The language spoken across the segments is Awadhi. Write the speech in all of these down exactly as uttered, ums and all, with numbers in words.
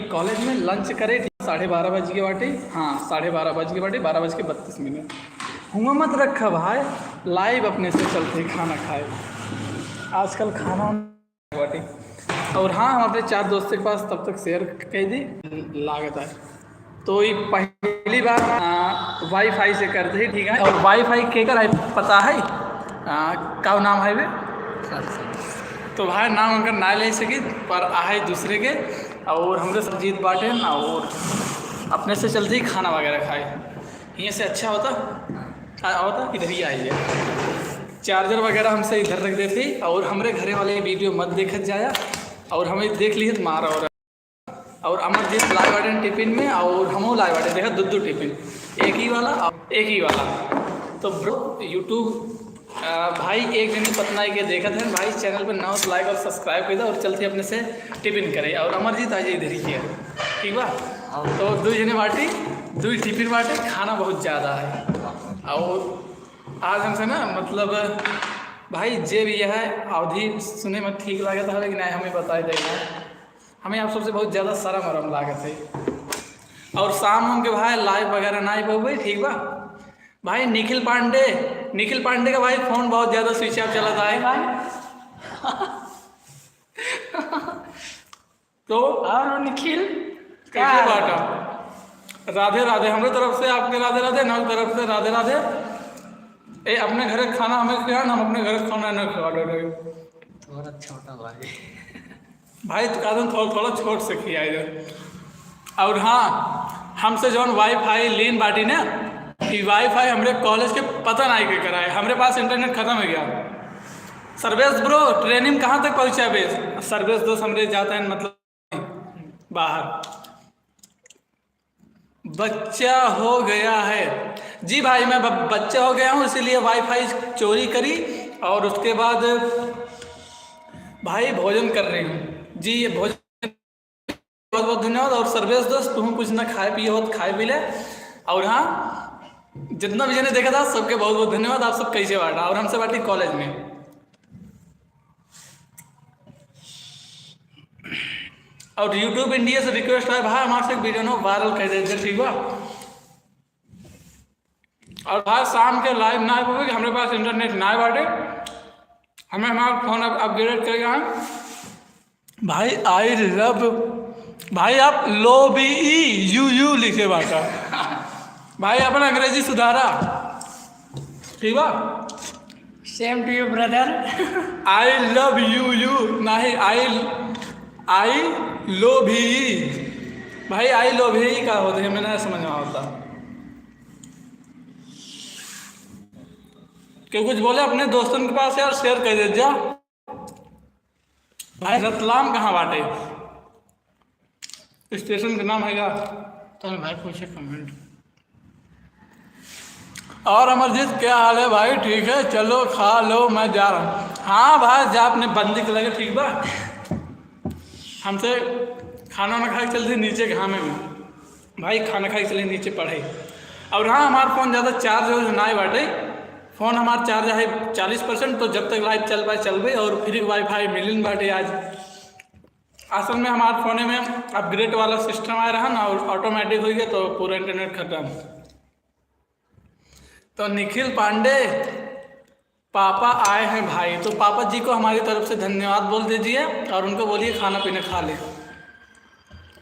कॉलेज में लंच करे, साढ़े बारह बज के बाटे। हाँ, साढ़े बारह बज के बाटे, बारह बज के बत्तीस मिनट। हुआ मत रखा भाई, लाइव अपने से चलते खाना खाए। आजकल खाना बाटे। और हाँ, हम अपने चार दोस्त के पास तब तक शेयर कह दी, लागत है। तो ये पहली बार, आ, वाईफाई से करते ही, ठीक है। और वाईफाई केकर है पता है? आ, का नाम है बे? तो भाई, नाम उनका ना ले सकी, पर आहे दूसरे के। और हमरे सब जीत बाटे ना, और अपने से चलते ही खाना वगैरह खाए, यहाँ से अच्छा होता। आ, होता इधर ही आइए, चार्जर वगैरह हमसे इधर रख देते। और हमरे घरे वाले वीडियो मत देखत जाया, और हमें देख लिए तो मारा। और और अमरजीत लाए बाटे टिफिन में, और हमहू लाए बाटे, देखा, दो दो टिफिन, एक ही वाला और एक ही वाला। तो ब्रो, यूट्यूब, आ, भाई, एक जनी पतना के देखत हैं भाई, चैनल पे नौ लाइक और सब्सक्राइब कर दे, और चलते अपने से टिफिन करे। और अमरजीत आ जाए इधर ही है, ठीक बा? तो दो जने बाटी, दो टिफिन बाटे, खाना बहुत ज़्यादा है। और आज हमसे ना, मतलब, भाई, जे भी है अवधी सुने में ठीक लागत है, लेकिन नहीं, हमें बताई देगा। हमें आप सबसे बहुत ज़्यादा शर्म वरम लागत है। और शाम होके भाई लाइव वगैरह ना ही पउबे, ठीक बा? भाई निखिल पांडे, निखिल पांडे का भाई फोन बहुत ज़्यादा स्विच ऑफ चलत है। तो और निखिल, कैसे का? बाटा? राधे राधे, हमरे तरफ से आपके राधे राधे, नौ तरफ से राधे राधे। ए, अपने घर का खाना हमें खिलाओ, हम अपने घर का खाना ना खिला रहे। थोड़ा छोटा भाई। भाई, तो कहते हैं, थोड़ा, थोड़ा छोट से खियाई दे। और हाँ, हमसे जौन वाईफाई लीन बाटी ना, ई वाईफाई हमरे कॉलेज के पता नहीं के कराए, हमरे पास इंटरनेट खत्म हो गया। सर्वेश ब्रो, ट्रेनिंग कहाँ तक पहुँचा बे? सर्वेश दोस्त हमरे जाते हैं, मतलब, बाहर। बच्चा हो गया है। जी भाई, मैं ब-, बच्चा हो गया हूँ, इसीलिए वाईफाई चोरी करी और उसके बाद भाई भोजन कर रही हूँ। जी, ये भोजन, बहुत बहुत धन्यवाद। और सर्वेश दोस्त, तुम कुछ ना खाए पिए हो तो खाए पी ले। और हाँ, जितना भी जने देखा था, सबके बहुत बहुत धन्यवाद। आप सब कैसे बाटा? और हमसे बाटी कॉलेज में। और YouTube इंडिया से रिक्वेस्ट है भाई, हमारे से वीडियो ना वायरल कर दे, ठीक बा? और भाई, शाम के लाइव ना होवे कि हमरे पास इंटरनेट ना बाटे, हमें हमारा फोन अब अपग्रेड करेगा। भाई, I love, भाई, आप लो भी ई यू यू लिखे बाटा। भाई, अपना अंग्रेजी सुधारा, ठीक बा? Same to you, brother. I love you, you, नहीं, I, I love ही। भाई, I love ही का होता है, मैं ना समझ में होता। क्यों कुछ बोले अपने दोस्तन के पास यार, शेयर कर दे जा। भाई, रतलाम कहाँ बाटे? स्टेशन के नाम है का? तो भाई पूछे कमेंट। और अमरजीत, क्या हाल है भाई? ठीक है, चलो खा लो, मैं जा रहा हूँ। हाँ भाई, जा अपने बंदी के लगे, ठीक बा? हमसे खाना ना खाए चलते नीचे घामे में। भाई, खाना खाए चले नीचे पढ़े। और हाँ, हमार फोन ज़्यादा चार्ज हो ना बाटे, फोन हमार चार्ज है चालीस परसेंट, तो जब तक लाइव चल पाए चलबे। और फ्री वाईफाई मिलिन बाटे आज। असल में हमार फोने में अपग्रेड वाला सिस्टम आए रहा ना, और ऑटोमेटिक हो गया, तो पूरा इंटरनेट खत्म। तो निखिल पांडे, पापा आए हैं भाई, तो पापा जी को हमारी तरफ से धन्यवाद बोल दीजिए और उनको बोलिए खाना पीना खा ले।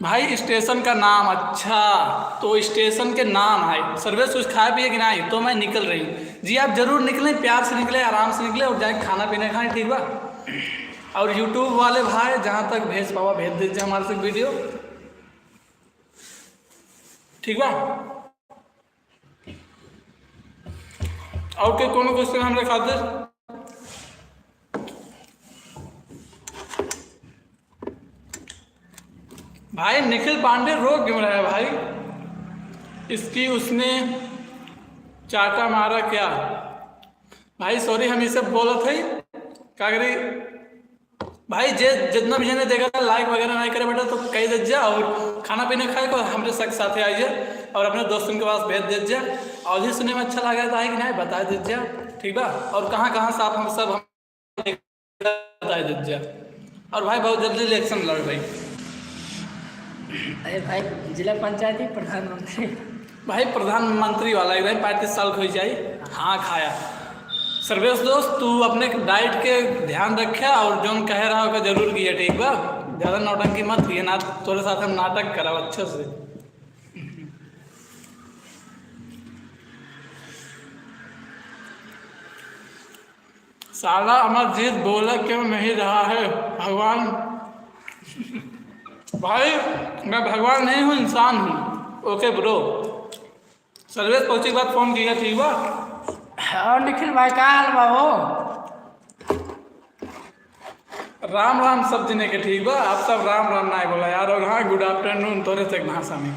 भाई, स्टेशन का नाम, अच्छा, तो स्टेशन के नाम है। सर्वेश, कुछ खाए पिए कि नहीं? तो मैं निकल रही हूँ। जी, आप जरूर निकलें, प्यार से निकलें, आराम से निकलें और जाए खाना पीना खाएं, ठीक बा? और YouTube वाले भाई, जहाँ तक भेज पावा भेज दीजिए हमारे से वीडियो, ठीक बा? और के कोनो क्वेश्चन हमरे खातिर? भाई, निखिल पांडे रो क्यों रहा है भाई? इसकी उसने चाटा मारा क्या? भाई सॉरी, हम इसे बोलत है, का करी? भाई, जे जितना भी जने देखा था, लाइक वगैरह नहीं करे बेटा, तो कह दे जा, और खाना पीना खाए को हमरे साथ साथे आइए और अपने दोस्तन के पास भेज दे जा। और ही सुने में अच्छा लगा था कि नहीं, बता दे जा, ठीक बा? और कहाँ कहाँ से आप हम सब हम बता दे जा। और भाई, बहुत जल्दी इलेक्शन लड़ भाई। अरे भाई, जिला पंचायत ही प्रधानमंत्री। भाई, प्रधानमंत्री वाला एकदम पैंतीस साल क होइ जाई। हाँ, खाया। सर्वेश दोस्त, तू अपने डाइट के ध्यान रख्या और जौन कहे रहा ओका जरूर किया, ठीक बा? ज्यादा नौटंकी मत किया, ना तोरे साथ हम नाटक करब अच्छे से। साला अमरजीत बोला क्यों नहीं रहा है भगवान? भाई, मैं भगवान नहीं हूँ, इंसान हूँ। OK bro। सर्वेश पहुँचे के बाद फोन किया, ठीक बा? और निखिल भाई, का हाल बा हो? राम राम सब जने के, ठीक बा? आप सब राम राम नाय बोला यार। और हाँ, good afternoon तोरे से भाषा में।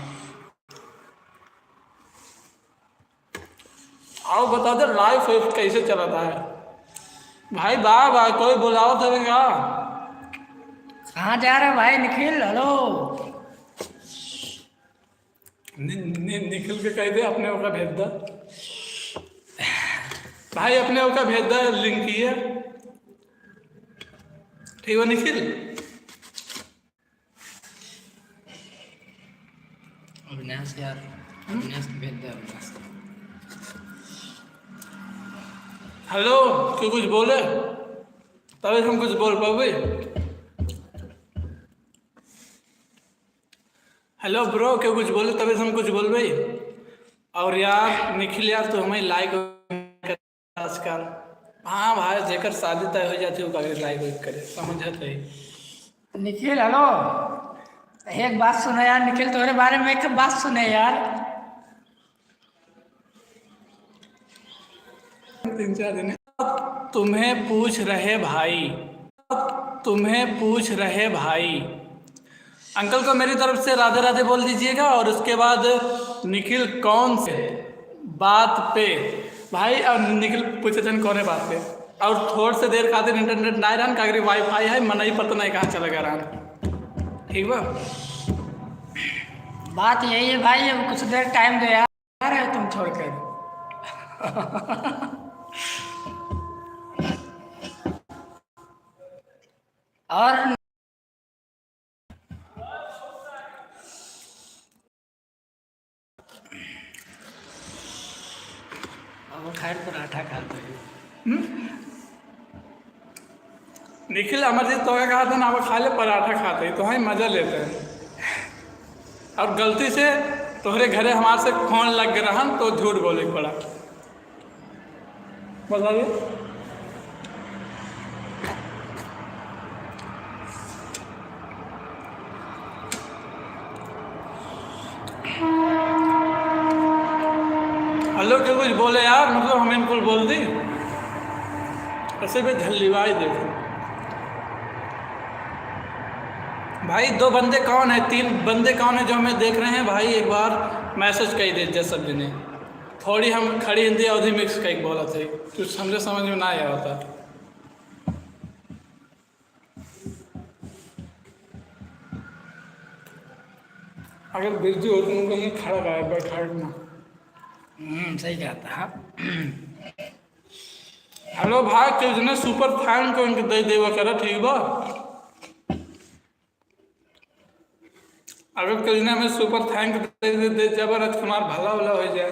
आओ बता दे, लाइफ वाइफ कैसे चलता है? भाई, बा, बा, कोई बुलावत हवे का? कहाँ जा रहा भाई निखिल? हेलो। नि-, नि-, निखिल के कह दे, अपने ओका भेज दे। भाई, अपने ओका भेज दे, लिंक किए। ठीक बा निखिल? अविनाश यार, हम्म? अविनाश के भेज दे, अविनाश के। हेलो, क्यों कुछ बोले? तभी हम कुछ बोल पावे। हेलो ब्रो, क्यों कुछ बोले तभी हम कुछ बोलबे। और यार निखिल यार, तू हमें लाइक आजकल। हाँ भाई, जेकर शादी तय हो जाती है, ओका लाइक वाइक करे, समझत है। निखिल, हेलो, एक बात सुनो यार, निखिल, तोरे बारे में एक बात सुने यार। तीन चार दिन। तुम्हें पूछ रहे भाई, तुम्हें पूछ रहे भाई। अंकल को मेरी तरफ से राधे राधे बोल दीजिएगा। और उसके बाद निखिल कौन से बात पे, भाई, और निखिल पूछे जन कौने बात पे, और थोड़ से देर खातिर इंटरनेट ना रहन, कागरी वाईफाई है, मनई पता नहीं कहाँ चला गया रहन। ठीक बा? बात यही है भाई, अब कुछ देर टाइम दे यार, आ रहे तुम छोड़कर। और अब खाए पराठा खाते हैं। हम्म? निखिल, अमरजीत तो कहा था ना, अब खा ले पराठा खाते हैं, तो हम मजा लेते हैं। और गलती से तोहरे घरे हमारे से फोन लग गया रहन, तो झूठ बोले के पड़ा। बताइए। हेलो, के कुछ बोले यार, मतलब हम इनको बोल दी, ऐसे भी झल्लीबाई देखो। भाई, दो बंदे कौन है, तीन बंदे कौन है जो हमें देख रहे हैं भाई, एक बार मैसेज कर दे जा सब जने। थोड़ी हम खड़ी हिंदी अवधी मिक्स कई बोलत है, कुछ समझे समझ में ना आया होता। अगर बिरजू हो तो उनको मैं खड़ा कर बैठा ना। हम्म, सही कहता है। हेलो भाई, कितने सुपर थैंक को इनको दे देवा करा, ठीक बा? अगर कोई ने हमें सुपर थैंक दे दे, दे जबर, आज हमार भला भला हो जाए।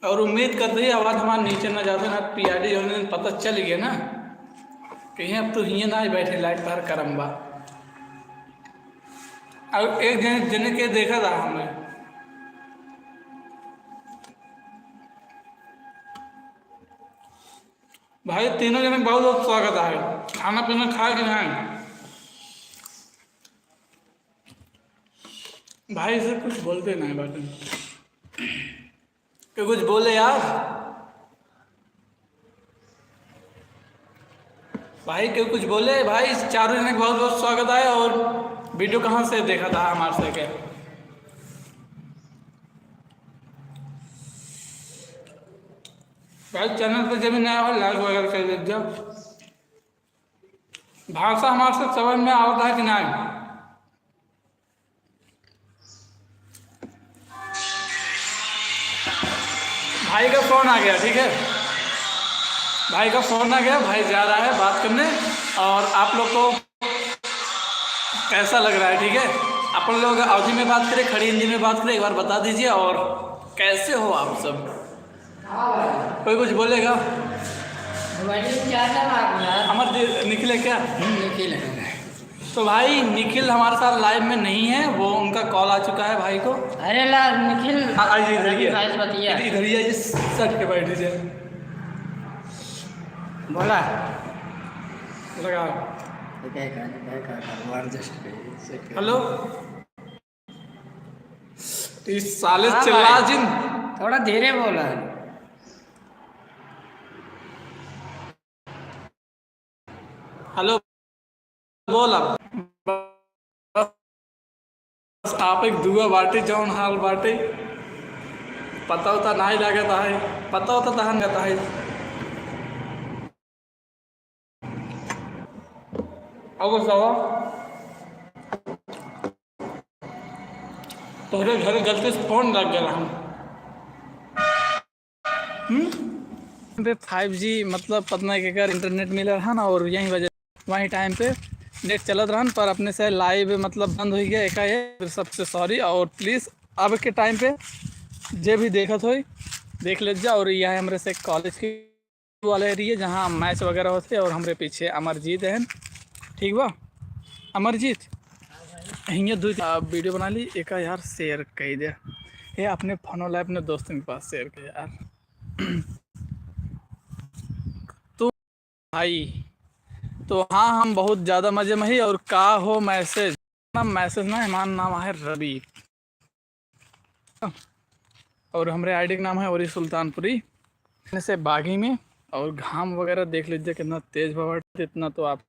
और उम्मीद करते ही आवाज हमार नीचे ना जाते ना, पीआरडी होने दिन पता चल गया ना कि अब तो हिये ना ही बैठे, लाइट तार करम बा। और एक जने, जने के देखा था हमें। भाई, तीनों जने के बहुत बहुत स्वागत है। खाना पीना खाए कि नहीं? भाई, इसे कुछ बोलते नहीं बाटे। क्यों कुछ बोले यार? भाई, क्यों कुछ बोले? भाई, इस चारों जने के बहुत बहुत स्वागत है। और वीडियो कहाँ से देखा था हमारे से के? भाई, चैनल पे जब भी नया हो, लाइक वगैरह कर दीजिए। भाषा हमारे से समझ में आवता है कि नहीं? भाई का फोन आ गया, ठीक है, भाई का फोन आ गया, भाई जा रहा है बात करने। और आप लोग को कैसा लग रहा है, ठीक है? अपन लोग अवधी में बात करें, खड़ी हिंदी में बात करें, एक बार बता दीजिए। और कैसे हो आप सब? कोई कुछ बोलेगा? मोबाइल में चार्ज लगा दो यार। हमारे दे-, निखिल है क्या? हम्म, निखिल है। तो भाई, निखिल हमारे साथ लाइव में नहीं है, वो उनका कॉल आ चुका है भाई को। अरे ला, निखिल, हाँ, आइए, इधर अभी ही है। बात बतिया। इधर, इधर ही आइए, सट के बैठ दीजिए। बोला। लगा। ये क्या कर, क्या कर, कर, adjust कर, इसे कर। हेलो। इस साले हाँ चिल्ला भाई। जिन। थोड़ा धीरे बोला। हेलो, बोल अब। बस आप एक दुआ बाटे, जौन हाल बाटे, पता उता नाई लागत है, पता उता तहन गत है। अब बताओ, तोहरे घरे गलती से फोन लग गया हम। हम्म? पे five G, मतलब, पता नहीं केकर इंटरनेट मिलल रहन और यही वजह, वही टाइम पे नेट चलत रहन, पर अपने से लाइव, मतलब, बंद हो गया एकाएक। फिर सबसे सॉरी, और प्लीज अब के टाइम पे जे भी देखत होई, देख लेत जा। और यह हमरे से कॉलेज के वाले एरिया, जहाँ मैच वगैरह होते और हमरे पीछे अमरजीत हैं, ठीक बा? अमरजीत, हियाँ दो, आ, वीडियो बना ली, एका यार शेयर कर दे। ये अपने फोन वाला अपने दोस्तन के पास शेयर कर यार। तो भाई, तो हाँ, हम बहुत ज़्यादा मज़े में ही। और का हो मैसेज? ना मैसेज ना, हमार नाम है रवि। और हमरे आईडी के नाम है ओरी सुल्तानपुरी। से बागी में और घाम वगैरह देख लीजिए कितना तेज बा बाटे, इतना तो आप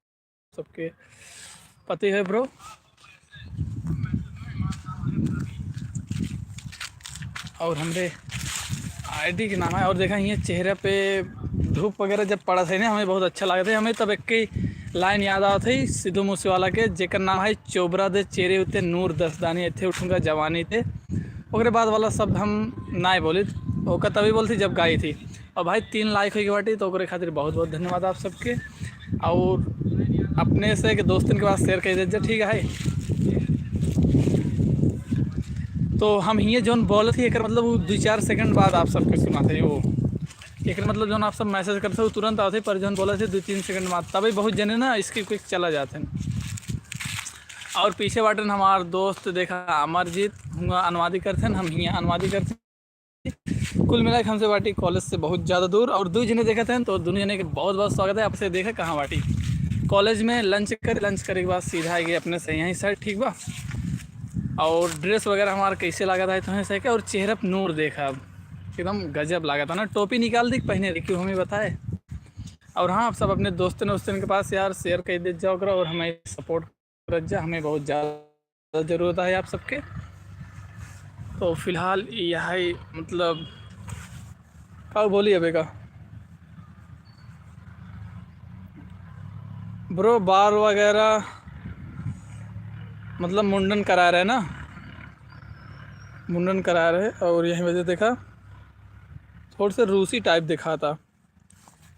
सबके पता ही है ब्रो। और हमरे आईडी के नाम है। और देखा, ये चेहरा पे धूप वगैरह जब पड़त है ना, हमें बहुत अच्छा लगता है। हमें तब एक ही लाइन याद आवत है सिद्धू मूसेवाला के, जेकर नाम है चोबरा दे चेहरे उते नूर दसदानी, इत्थे उठूंगा जवानी ते। ओकरे बाद वाला शब्द हम नाय बोलित, ओकर तभी बोलती जब गाई थी। और भाई, तीन लाइक होई के बाटी, तो ओकरे खातिर बहुत बहुत धन्यवाद आप सबके। और अपने से के दोस्तन के पास शेयर कर दे, ठीक है। तो हम हिये जौन बोलत ही, एकर मतलब वो दो चार सेकंड बाद आप सबके सुनाते हैं। वो एकर मतलब जौन आप सब मैसेज करते हो, तुरंत आते, पर जौन बोलत ही दो तीन सेकंड बाद, तभी बहुत जने ना इसके क्विक चला जाते हैं। और पीछे बाटन हमार दोस्त, देखा, अमरजीत, हुआ अनुवादी करते हैं, हम हियाँ अनुवादी करते हैं। कुल मिला के हमसे बाटी कॉलेज से बहुत ज़्यादा दूर, और दो जने देखत हैं, तो दोनों जने के बहुत बहुत स्वागत है। आपसे देखा कहाँ बाटी, कॉलेज में लंच कर, लंच करे के बाद सीधा आइगे अपने से यहीं साइड, ठीक बा। और ड्रेस वगैरह हमार कैसे लागत है तो सही के, और चेहरा पे नूर देखा, अब एकदम गजब लागत है ना। टोपी निकाल दी, पहने रही, क्यों हमें बताए। और हाँ, आप सब अपने दोस्तन वोस्तन के पास यार शेयर कर दे जाओ करो, और हमें सपोर्ट करत जा, हमें बहुत ज़्यादा ज़रूरत है आप सबके। तो फिलहाल यही, मतलब, का बोली अबे का ब्रो, बाल वगैरह, मतलब, मुंडन करा रहे ना, मुंडन करा रहे, और यही वजह देखा थोड़ा सा रूसी टाइप दिखाता।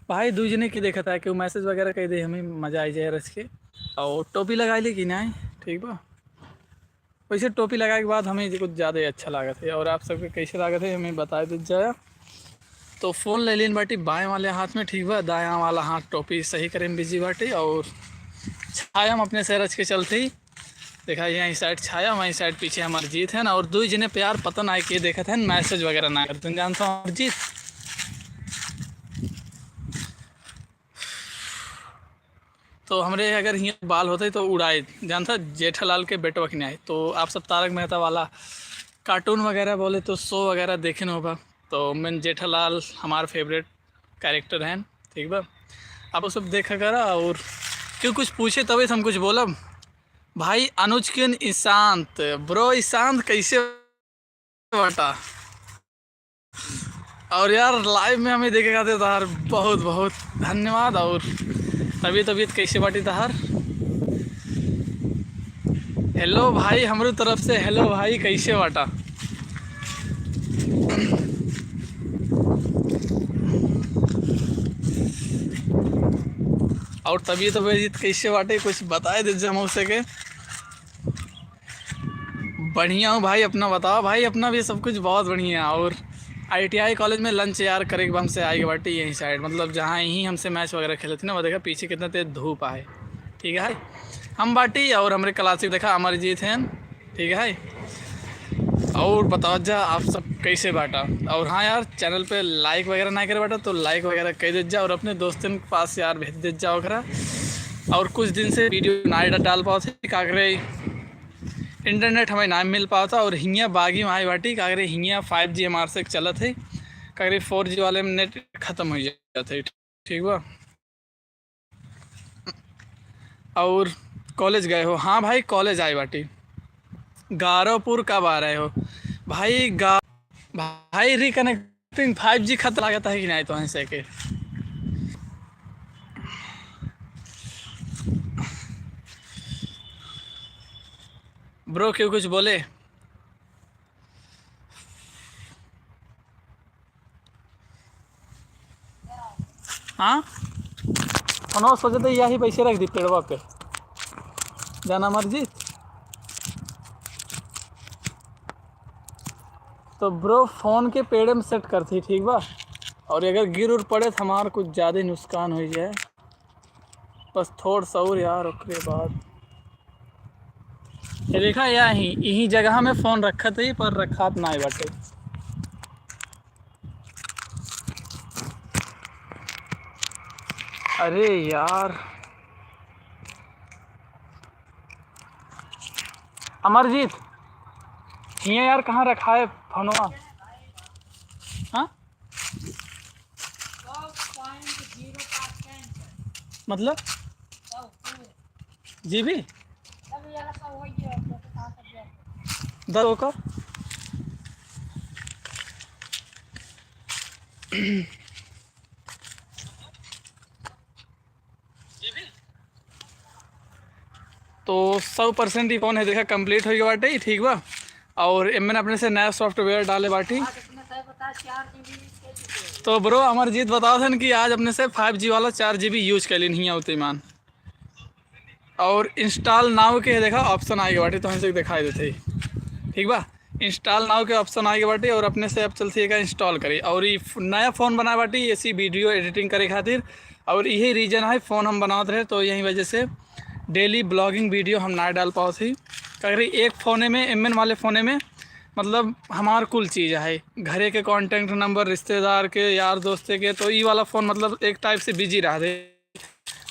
भाई, दू जने के देखत है, केहू मैसेज वगैरह कह दे, हमें मजा आई जाए रच के। और टोपी लगा ली कि नहीं, ठीक बा। वैसे टोपी लगाए के बाद हमें कुछ ज़्यादा ही अच्छा लागत है। और आप सबके कैसे लागत है, हमें बताए दे जाए। तो फ़ोन ले लेन बाटी बाएं वाले हाथ में, ठीक बा, दायां वाला हाथ टोपी सही करे में बिजी बाटी। और छाया हम अपने से रच के चलते ही देखा, यहीं साइड छाया, वहीं साइड पीछे हमार जीत है ना, और दू जने प्यार पता ना के देखत है, मैसेज वगैरह ना करते हैं, जानता हूँ, अमरजीत। तो हमरे अगर हियाँ बाल होते तो उड़ाए, जानता, जेठालाल के बेटवा के नहीं आए। तो आप सब तारक मेहता वाला कार्टून वगैरह बोले तो शो वगैरह देखे न होगा, तो मैं जेठालाल हमार फेवरेट कैरेक्टर हैं, ठीक बा। आप वो सब देखा करा, और क्यों कुछ पूछे तबे तो हम कुछ बोलब। भाई अनुज किन ईशांत, ब्रो ईशांत कैसे बाटा? और यार लाइव में हमें देखे खातिर तहार बहुत बहुत धन्यवाद। और तबीयत तबीयत कैसे बाटी तहार? हेलो भाई, हमरे तरफ से हेलो भाई, कैसे बाटा? और तबीयत तबीयत कैसे बाटे, कुछ बताए दे जमा से के। बढ़िया हूँ भाई, अपना बताओ भाई। अपना भी सब कुछ बहुत बढ़िया है। और आई टी आई कॉलेज में लंच यार करे के बाद हमसे आए के बाटी यहीं साइड, मतलब जहाँ यहीं हमसे मैच वगैरह खेलत ही ना, वो देखा पीछे कितना तेज धूप आए। ठीक है, हम बाटी और हमरे क्लासिक देखा अमरजीत हैं। ठीक है, और बताओ जा आप सब कैसे बाटा। और हाँ यार, चैनल पे लाइक वगैरह ना करे बाटा तो लाइक वगैरह कर दे जा, और अपने दोस्तन के पास यार भेज दे जा ओकरा। और कुछ दिन से वीडियो ना डा-, डाल पावत है, का करे, इंटरनेट हमें ना मिल पावत है। और हियाँ बागी में आए बाटी, का करे, हियाँ फाइव जी हमारे से चलत है, का करे, फोर जी वाले में नेट खत्म हो जात है। ठीक बा, और कॉलेज गए हो? हाँ भाई, कॉलेज आए बाटी। गारोपुर कब आ रहे हो भाई? गा-, भाई, रिकनेक्टिंग फाइव जी खतरा लागत है कि नहीं तो ऐसे के? ब्रो, क्यों कुछ बोले? हाँ, फोनवा सोचे तो यही पैसे रख दी पेड़वा पे, जाना मर्जी। तो ब्रो, फोन के पेड़े में सेट करती, ठीक बा। और अगर गिर उर पड़े तो हमार कुछ ज़्यादा ही नुकसान हो जाए। बस थोड़ सा और यार, ओकरे बाद ये देखा, या ही, यही जगह में फोन रखत ही, पर रखात ना बाटे। अरे यार, अमरजीत, हियाँ यार कहाँ रखा है फोनवा? हाँ, मतलब जी बी दस का। तो सौ परसेंट ही फोन है, देखा, कंप्लीट हो गया बाटे, ठीक बा। और एमएन अपने से नया सॉफ्टवेयर डाले बाटी। तो ब्रो अमरजीत बताओ थे कि आज अपने से फाइव जी वाला चार जी बी यूज कर ली नहीं होते ईमान। और इंस्टॉल नाउ के देखा ऑप्शन आएगा बाटी, तो हमसे दिखाई देते ही, ठीक बा। इंस्टॉल नाउ के ऑप्शन आएगा बाटी और अपने से अब चलती है इंस्टॉल करी। और ये फ-, नया फ़ोन बनाए बाटी ऐसी वीडियो एडिटिंग करे खातिर। और यही रीज़न है फ़ोन हम बनावत रहे, तो यही वजह से डेली ब्लॉगिंग वीडियो हम ना डाल पावत ही। अगर एक फ़ोने में, एमएन वाले फ़ोने में, मतलब हमार कुल चीज़ है, घरे के कॉन्टैक्ट नंबर, रिश्तेदार के, यार दोस्त के, तो ई वाला फ़ोन मतलब एक टाइप से बिजी रह दे।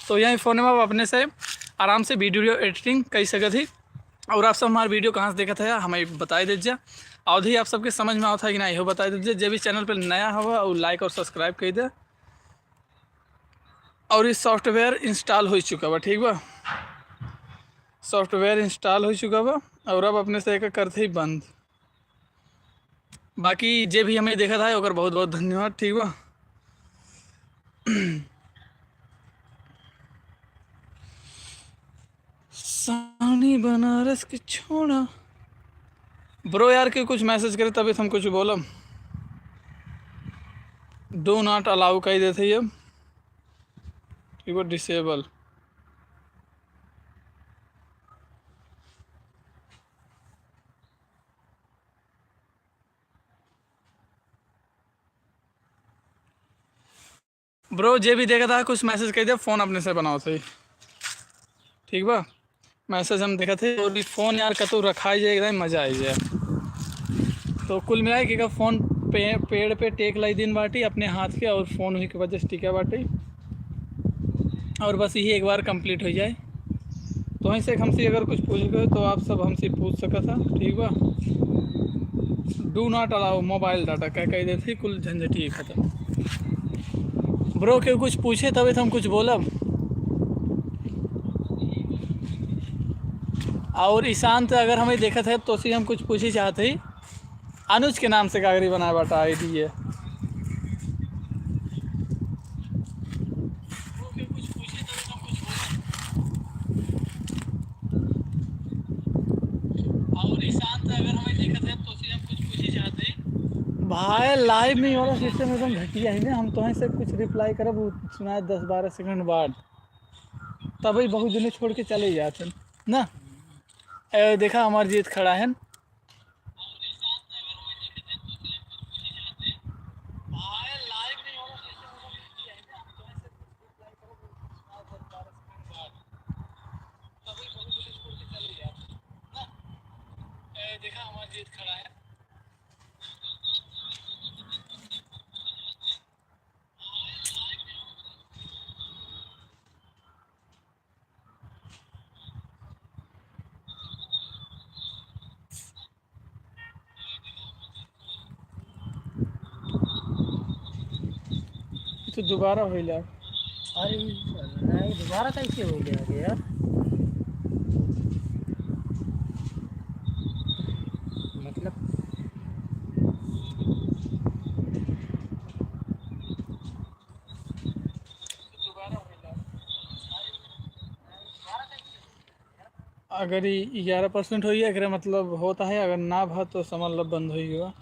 तो यही फ़ोन में आप अपने से आराम से वीडियो एडिटिंग कर सकत ही। और आप सब हमारे वीडियो कहाँ से देखत है, हमें बताई दीजिए। और भी आप सबके समझ में आवत है कि ना, इहो बताई दीजिए। जे भी चैनल पर नया हवा, और लाइक और सब्सक्राइब कर दे। और ये सॉफ्टवेयर इंस्टॉल हो चुका बा, ठीक बा, सॉफ्टवेयर इंस्टॉल हो चुका बा। और अब अपने से एक करते ही बंद। बाकी जे भी हमें देखत है, ओकर बहुत बहुत धन्यवाद, ठीक बा। सानी बनारस के छोड़ा। ब्रो यार के कुछ मैसेज करे तभी हम कुछ बोलब। डू नॉट अलाउ कही देते ही अब, ठीक बा, डिसेबल। ब्रो, जे भी देखत है, कुछ मैसेज कर दे, फ़ोन अपने से बनावत है, ठीक बा। मैसेज हम देखत है, और ई फ़ोन यार कतौ रखाई जाए, एकदम मज़ा आई जाए। तो कुल मिला के का फ़ोन पे, पेड़ पे टेक लाई दिन बाटी अपने हाथ के, और फ़ोन हुई के वजह से टिका बाटी। और बस यही एक बार कंप्लीट हो जाए। तो ऐसे हमसे अगर कुछ पूछे के हो तो आप सब हमसे पूछ सकत है, ठीक बा। डू नॉट अलाउ मोबाइल डाटा का कह देते ही, कुल झंझट ही खत्म। ब्रो के कुछ पूछे तबे तो हम कुछ बोलब। और ईशांत अगर हमें देखत है तो उसी हम कुछ पूछे चाहते ही। अनुज के नाम से कागरी बनाए बाटा आईडी है। और ईशांत अगर हमें देखत है तो उसी हम कुछ पूछे चाहते हैं। भाई लाइव में ये वाला सिस्टम एकदम घटिया है ना, हम तो से कुछ रिप्लाई करब, वो सुनाए दस बारह सेकंड बाद, तभी बहुत जने छोड़ के चले जाते हैं ना। ए, देखा अमरजीत खड़ा है। तो दोबारा होइला। अरे, नहीं, दोबारा कैसे हो गया यार? मतलब, अगर ई ग्यारह परसेंट होई, एकरे मतलब होता है, अगर ना भा तो समझ लो बंद होई हुआ।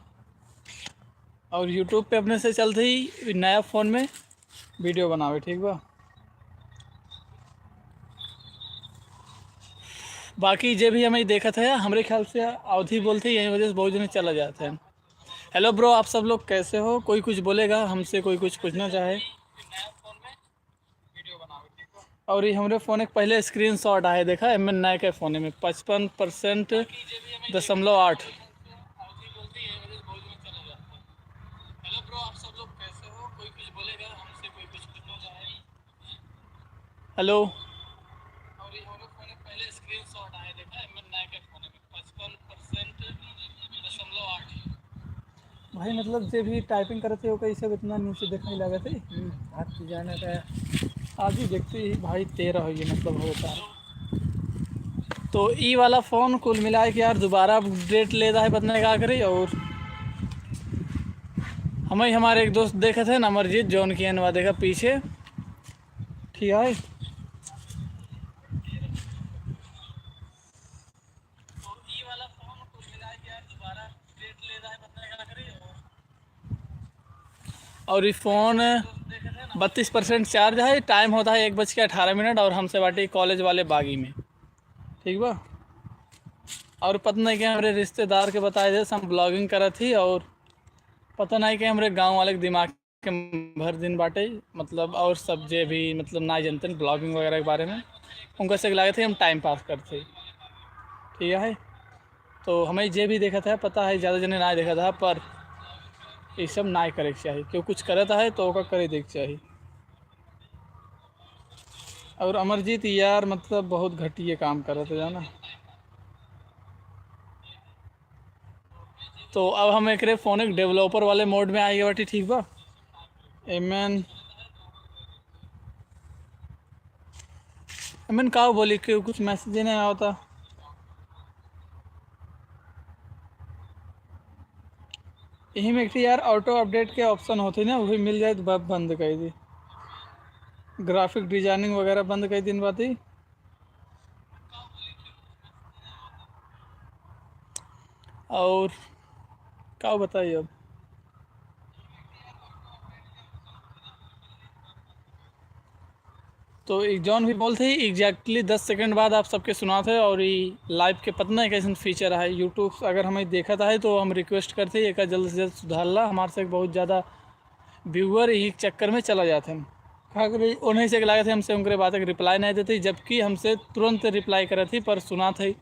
और YouTube पे अपने से चलते ही नया फ़ोन में वीडियो बनावे, ठीक बा? बाकी जे भी हमें देखत है, हमरे ख्याल से अवधी बोलते ही यही वजह से बहुत जने चला जाते हैं। हेलो ब्रो, आप सब लोग कैसे हो? कोई कुछ बोलेगा हमसे, कोई कुछ पूछना चाहे? और ये हमरे फ़ोन एक पहले स्क्रीनशॉट आए, देखा, एमे नए के फ़ोन में पचपन परसेंट दशमलव आठ। हेलो। भाई, मतलब, जे भी टाइपिंग करत है, ओकर ई सब इतना नीचे देखाई लागत है। हम्म, हाथ से जाना का। आज ही देखते ही भाई, तेरह हो, ये मतलब होता है। तो ई वाला फ़ोन कुल मिला के यार, दोबारा अपडेट लेता है, पता नहीं का करी। और हमें, हमारे एक दोस्त देखत है ना, अमरजीत, जौन की एनवा देखा पीछे, ठीक है। और ये फ़ोन बत्तीस परसेंट चार्ज है, टाइम होता है एक बज के अठारह मिनट, और हमसे बाटी कॉलेज वाले बागी में, ठीक बा। और पता नहीं कि हमरे रिश्तेदार के बताए दे, हम ब्लॉगिंग करत ही, और पता नहीं कि हमरे गाँव वाले के दिमाग के भर दिन बाटे, मतलब, और सब जे भी, मतलब, ना जानते हैं ब्लॉगिंग वगैरह के बारे में, उनका से लागत है हम टाइम पास करते, ठीक है। तो हमें जे भी देखत है, पता है, ज़्यादा जने ना देखत है, पर ये सब ना करे के चाही। क्यों कुछ करत है तो ओका करे दे के चाही। और अमरजीत यार, मतलब, बहुत घटिया काम करत है, जाना। तो अब हम एकरे फ़ोन एक डेवलपर वाले मोड में आइगे बाटी, ठीक बा। एमएन, एमएन का बोली कि कुछ मैसेज नहीं आवता। यही में एक ठे यार ऑटो अपडेट के ऑप्शन होते ना, वही मिल जाए तो ब-, बंद कर दी। ग्राफिक डिजाइनिंग वगैरह बंद कर दिन बाती। और का बताई अब। तो एक जौन भी बोलते ही एग्जैक्टली दस सेकंड बाद आप सबके सुनाते हैं। और ये लाइव के पता नहीं कैसन फीचर है यूट्यूब, अगर हमें देखत है तो हम रिक्वेस्ट करते हैं, एका जल्द से जल्द सुधार ला। हमारे से बहुत ज़्यादा व्यूअर यही चक्कर में चला जाते हैं। का करी, उन्हीं से लागत है हमसे उनके बात के रिप्लाई नहीं देते, जबकि हमसे तुरंत रिप्लाई करत ही, पर सुनात है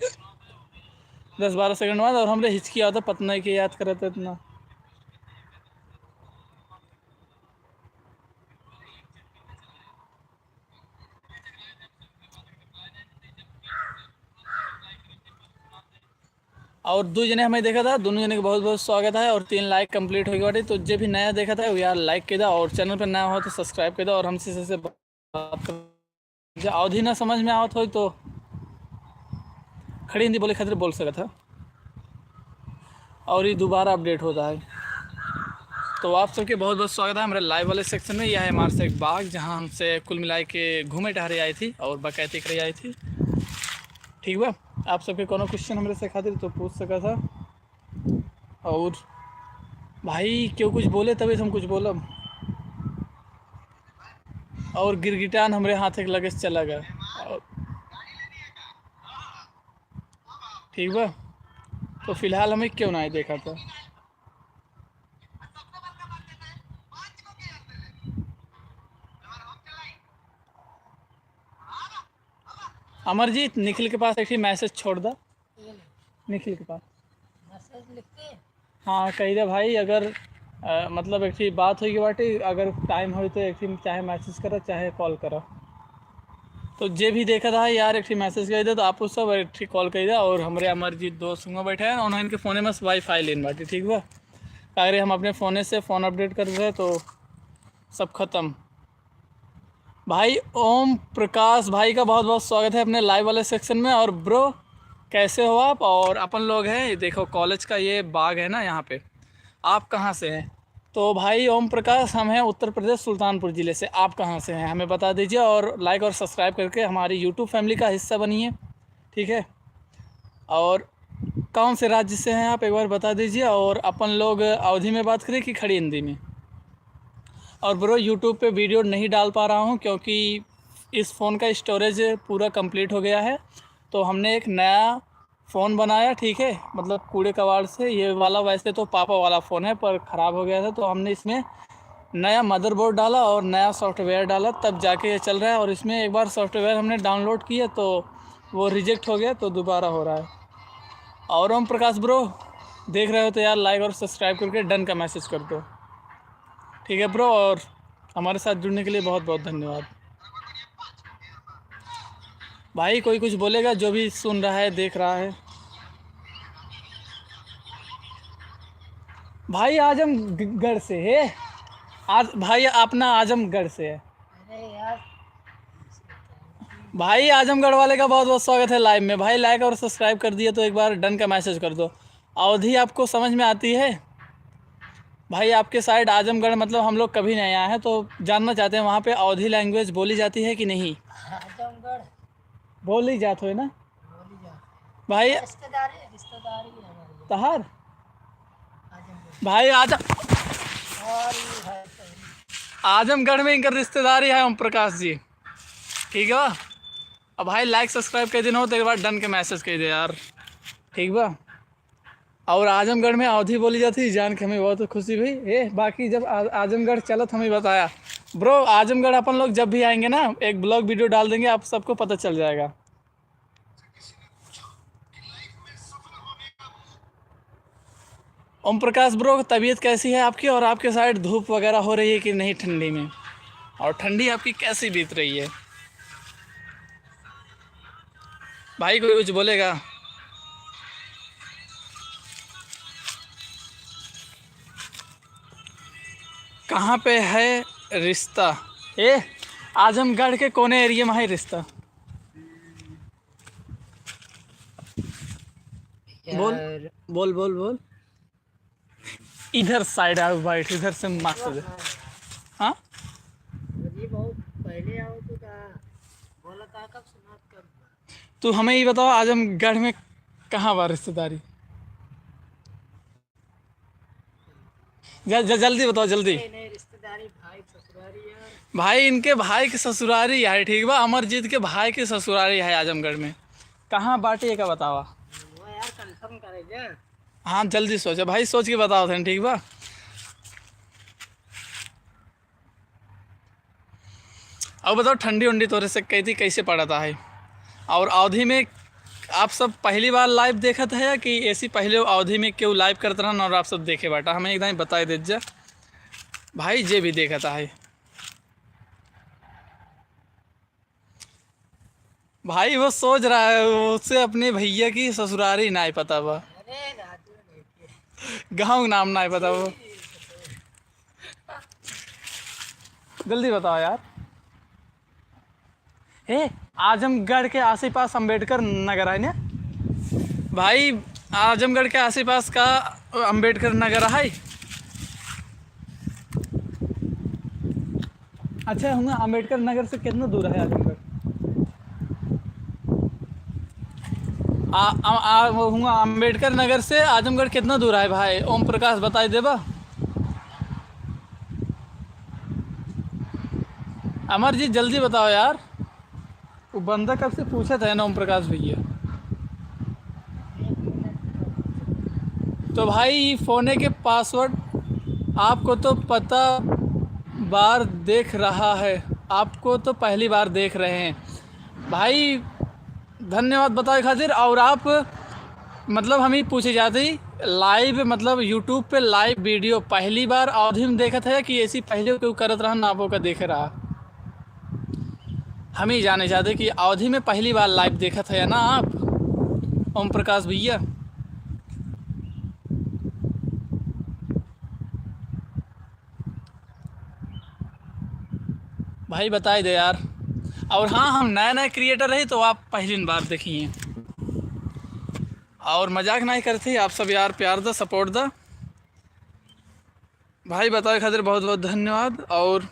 दस बारह सेकंड बाद, और हमरे हिचकी आवत है, पता नहीं के याद करत है इतना। और दो जने हमें देखा था, दोनों जने के बहुत बहुत स्वागत है। और तीन लाइक कंप्लीट हो गए बाटे। तो जे भी नया देखा था, वो यार लाइक कर दा, और चैनल पर नया हो तो सब्सक्राइब कर दा, और हमसे से बात कर। जे अवधी ना समझ में आवत हो तो खड़ी हिंदी बोले खातिर बोल सकत है। और ये दोबारा अपडेट होता है। तो आप सबके बहुत बहुत स्वागत है हमारे लाइव वाले सेक्शन में। यह है हमारे से एक बाग, जहाँ हमसे कुल मिला के घूमे टहरे आई थी और बाकायदे करे आई थी। ठीक बा, आप सबके कोनो क्वेश्चन हमरे से खातिर तो पूछ सकत है। और भाई, क्यों कुछ बोले तभी हम कुछ बोलब। और गिरगिटान हमरे हाथ के लगे से चला गया। और ठीक बा, तो फिलहाल हमें क्यों ना देखा था। अमरजीत, निखिल के पास एक मैसेज छोड़ दा। निखिल के पास। मैसेज लिख के। हाँ, कही दे भाई, अगर, अ, मतलब एक ठे बात होई के बाटे, अगर टाइम होई तो एक ठे चाहे मैसेज करा, चाहे कॉल करा। तो जे भी देखत है यार, एक ठे मैसेज कही दे, तो आप उस सब एक ठे कॉल कही दे। और हमरे अमरजीत दोस्त हुआ बैठे हैं, उन्होंने इनके फोने में से वाईफाई लेन बाटे, ठीक बा? अगर हम अपने फोने से फोन अपडेट कर रहे तो सब खत्म। भाई ओम प्रकाश भाई का बहुत बहुत स्वागत है अपने लाइव वाले सेक्शन में। और ब्रो, कैसे हो आप? और अपन लोग हैं, ये देखो कॉलेज का ये बाग है ना यहाँ पे। आप कहाँ से हैं? तो भाई ओम प्रकाश, हम हैं उत्तर प्रदेश सुल्तानपुर ज़िले से। आप कहाँ से हैं, हमें बता दीजिए और लाइक और सब्सक्राइब करके हमारी यूट्यूब फैमिली का हिस्सा बनिए, ठीक है? और कौन से राज्य से हैं आप, एक बार बता दीजिए। और अपन लोग अवधी में बात करें कि खड़ी हिंदी में? और ब्रो, यूट्यूब पे वीडियो नहीं डाल पा रहा हूँ क्योंकि इस फ़ोन का स्टोरेज पूरा कंप्लीट हो गया है, तो हमने एक नया फ़ोन बनाया, ठीक है, मतलब कूड़े कबाड़ से। ये वाला वैसे तो पापा वाला फ़ोन है, पर ख़राब हो गया था, तो हमने इसमें नया मदरबोर्ड डाला और नया सॉफ्टवेयर डाला, तब जाके ये चल रहा है। और इसमें एक बार सॉफ्टवेयर हमने डाउनलोड किया तो वो रिजेक्ट हो गया, तो दोबारा हो रहा है। और ओम प्रकाश ब्रो, देख रहे हो तो यार, लाइक और सब्सक्राइब करके डन का मैसेज कर दो, ठीक है ब्रो? और हमारे साथ जुड़ने के लिए बहुत बहुत धन्यवाद। भाई कोई कुछ बोलेगा, जो भी सुन रहा है, देख रहा है? भाई आजमगढ़ से है। आज भाई अपना आजमगढ़ से है। अरे यार। भाई आजमगढ़ वाले का बहुत बहुत स्वागत है लाइव में। भाई लाइक और सब्सक्राइब कर दिए तो एक बार डन का मैसेज कर दो। अवधी आपको समझ में आती है? भाई आपके साइड आजमगढ़, मतलब हम लोग कभी नहीं आए हैं, तो जानना चाहते हैं वहाँ पे अवधी लैंग्वेज बोली जाती है कि नहीं? आजमगढ़। बोली जात होय ना? बोली जात। भाई रिश्तेदारी, रिश्तेदारी है हमारी। तहार? आजमगढ़। भाई आजम और ये भाई सही। आजमगढ़ में इनकर रिश्तेदारी है ओम प्रकाश जी, ठीक है? अब भाई लाइक सब्सक्राइब कर देना हो तो एक बार डन के मैसेज कर दे यार, ठीक बा? और आजमगढ़ में अवधी बोली जाती है, जान के हमें बहुत खुशी हुई। ए, बाकी जब आ-, आजमगढ़ चलत हमें बताया। ब्रो, आजमगढ़ अपन लोग जब भी आएंगे ना, एक ब्लॉग वीडियो डाल देंगे, आप सबको पता चल जाएगा। ओम प्रकाश ब्रो, तबीयत कैसी है आपकी और आपके साइड धूप वगैरह हो रही है कि नहीं ठंडी में, और ठंडी आपकी कैसी बीत रही है? भाई कोई कुछ बोलेगा? कहाँ पे है रिश्ता? ए, आजमगढ़ के कोने एरिया में है रिश्ता? बोल, यार। बोल, बोल, बोल। इधर साइड आओ, बैठ, इधर से मस्त दे। हाँ? अरे बहुत पहले आओ तो का? बोला था कब सुना कब? तू हमें ये बताओ, आजमगढ़ में कहाँ बा रिश्तेदारी? ज-, ज-, जल्दी बताओ, जल्दी। नहीं, नहीं, रिश्तेदारी भाई ससुरारी यार। भाई, इनके भाई के ससुरारी है, ठीक बा? अमरजीत के भाई के ससुरारी है आजमगढ़ में। कहाँ बाटे, एका बतावा। वो यार, कंफर्म करे जा। हाँ, जल्दी सोचा भाई, सोच के बताओ थे, ठीक बा? अब बताओ, ठंडी उंडी तोरे से कैथी कैसे पड़त है? और अवधी में आप सब पहली बार लाइव देखत है कि ऐसी पहले अवधी में केहू लाइव करत रहन और आप सब देखे बाटा? हमें एकदम बताए देत जा भाई, जे भी देखत है। भाई वो सोच रहा है, उसे अपने भैया की ससुरारी नाई पता बा। अरे राजू नहीं के। गाँव नाम नाई पता बा। जल्दी बताओ यार। ए, आजमगढ़ के आसपास अंबेडकर नगर है ना भाई? आजमगढ़ के आसपास का अंबेडकर नगर है। अच्छा, हुआ अंबेडकर नगर से कितना दूर है आजमगढ़? आ, आ, आ, वो हुआ अंबेडकर नगर से आजमगढ़ कितना दूर है भाई? ओम प्रकाश बताई देबा। अमर जी, जल्दी बताओ यार, वो बंदा कब से पूछत है ना ओम प्रकाश भैया। तो भाई, ये फोने के पासवर्ड आपको तो पता बार देख रहा है, आपको तो पहली बार देख रहे हैं भाई। धन्यवाद बताए खातिर। और आप, मतलब, हम ही पूछे जाते ही लाइव, मतलब YouTube पे लाइव वीडियो पहली बार अवधी में देखत है कि ऐसी पहले क्यों करत रहा ना, आपो का देखे रहा? हम ही जाने चाहते कि अवधी में पहली बार लाइव देखत है ना आप, ओम प्रकाश भैया? भाई बताई दे यार। और हाँ, हम नए नए क्रिएटर रही तो आप पहली बार देखिए। और मजाक नहीं करते आप सब यार, प्यार दा, सपोर्ट दा। भाई बतावे खातिर बहुत बहुत धन्यवाद। और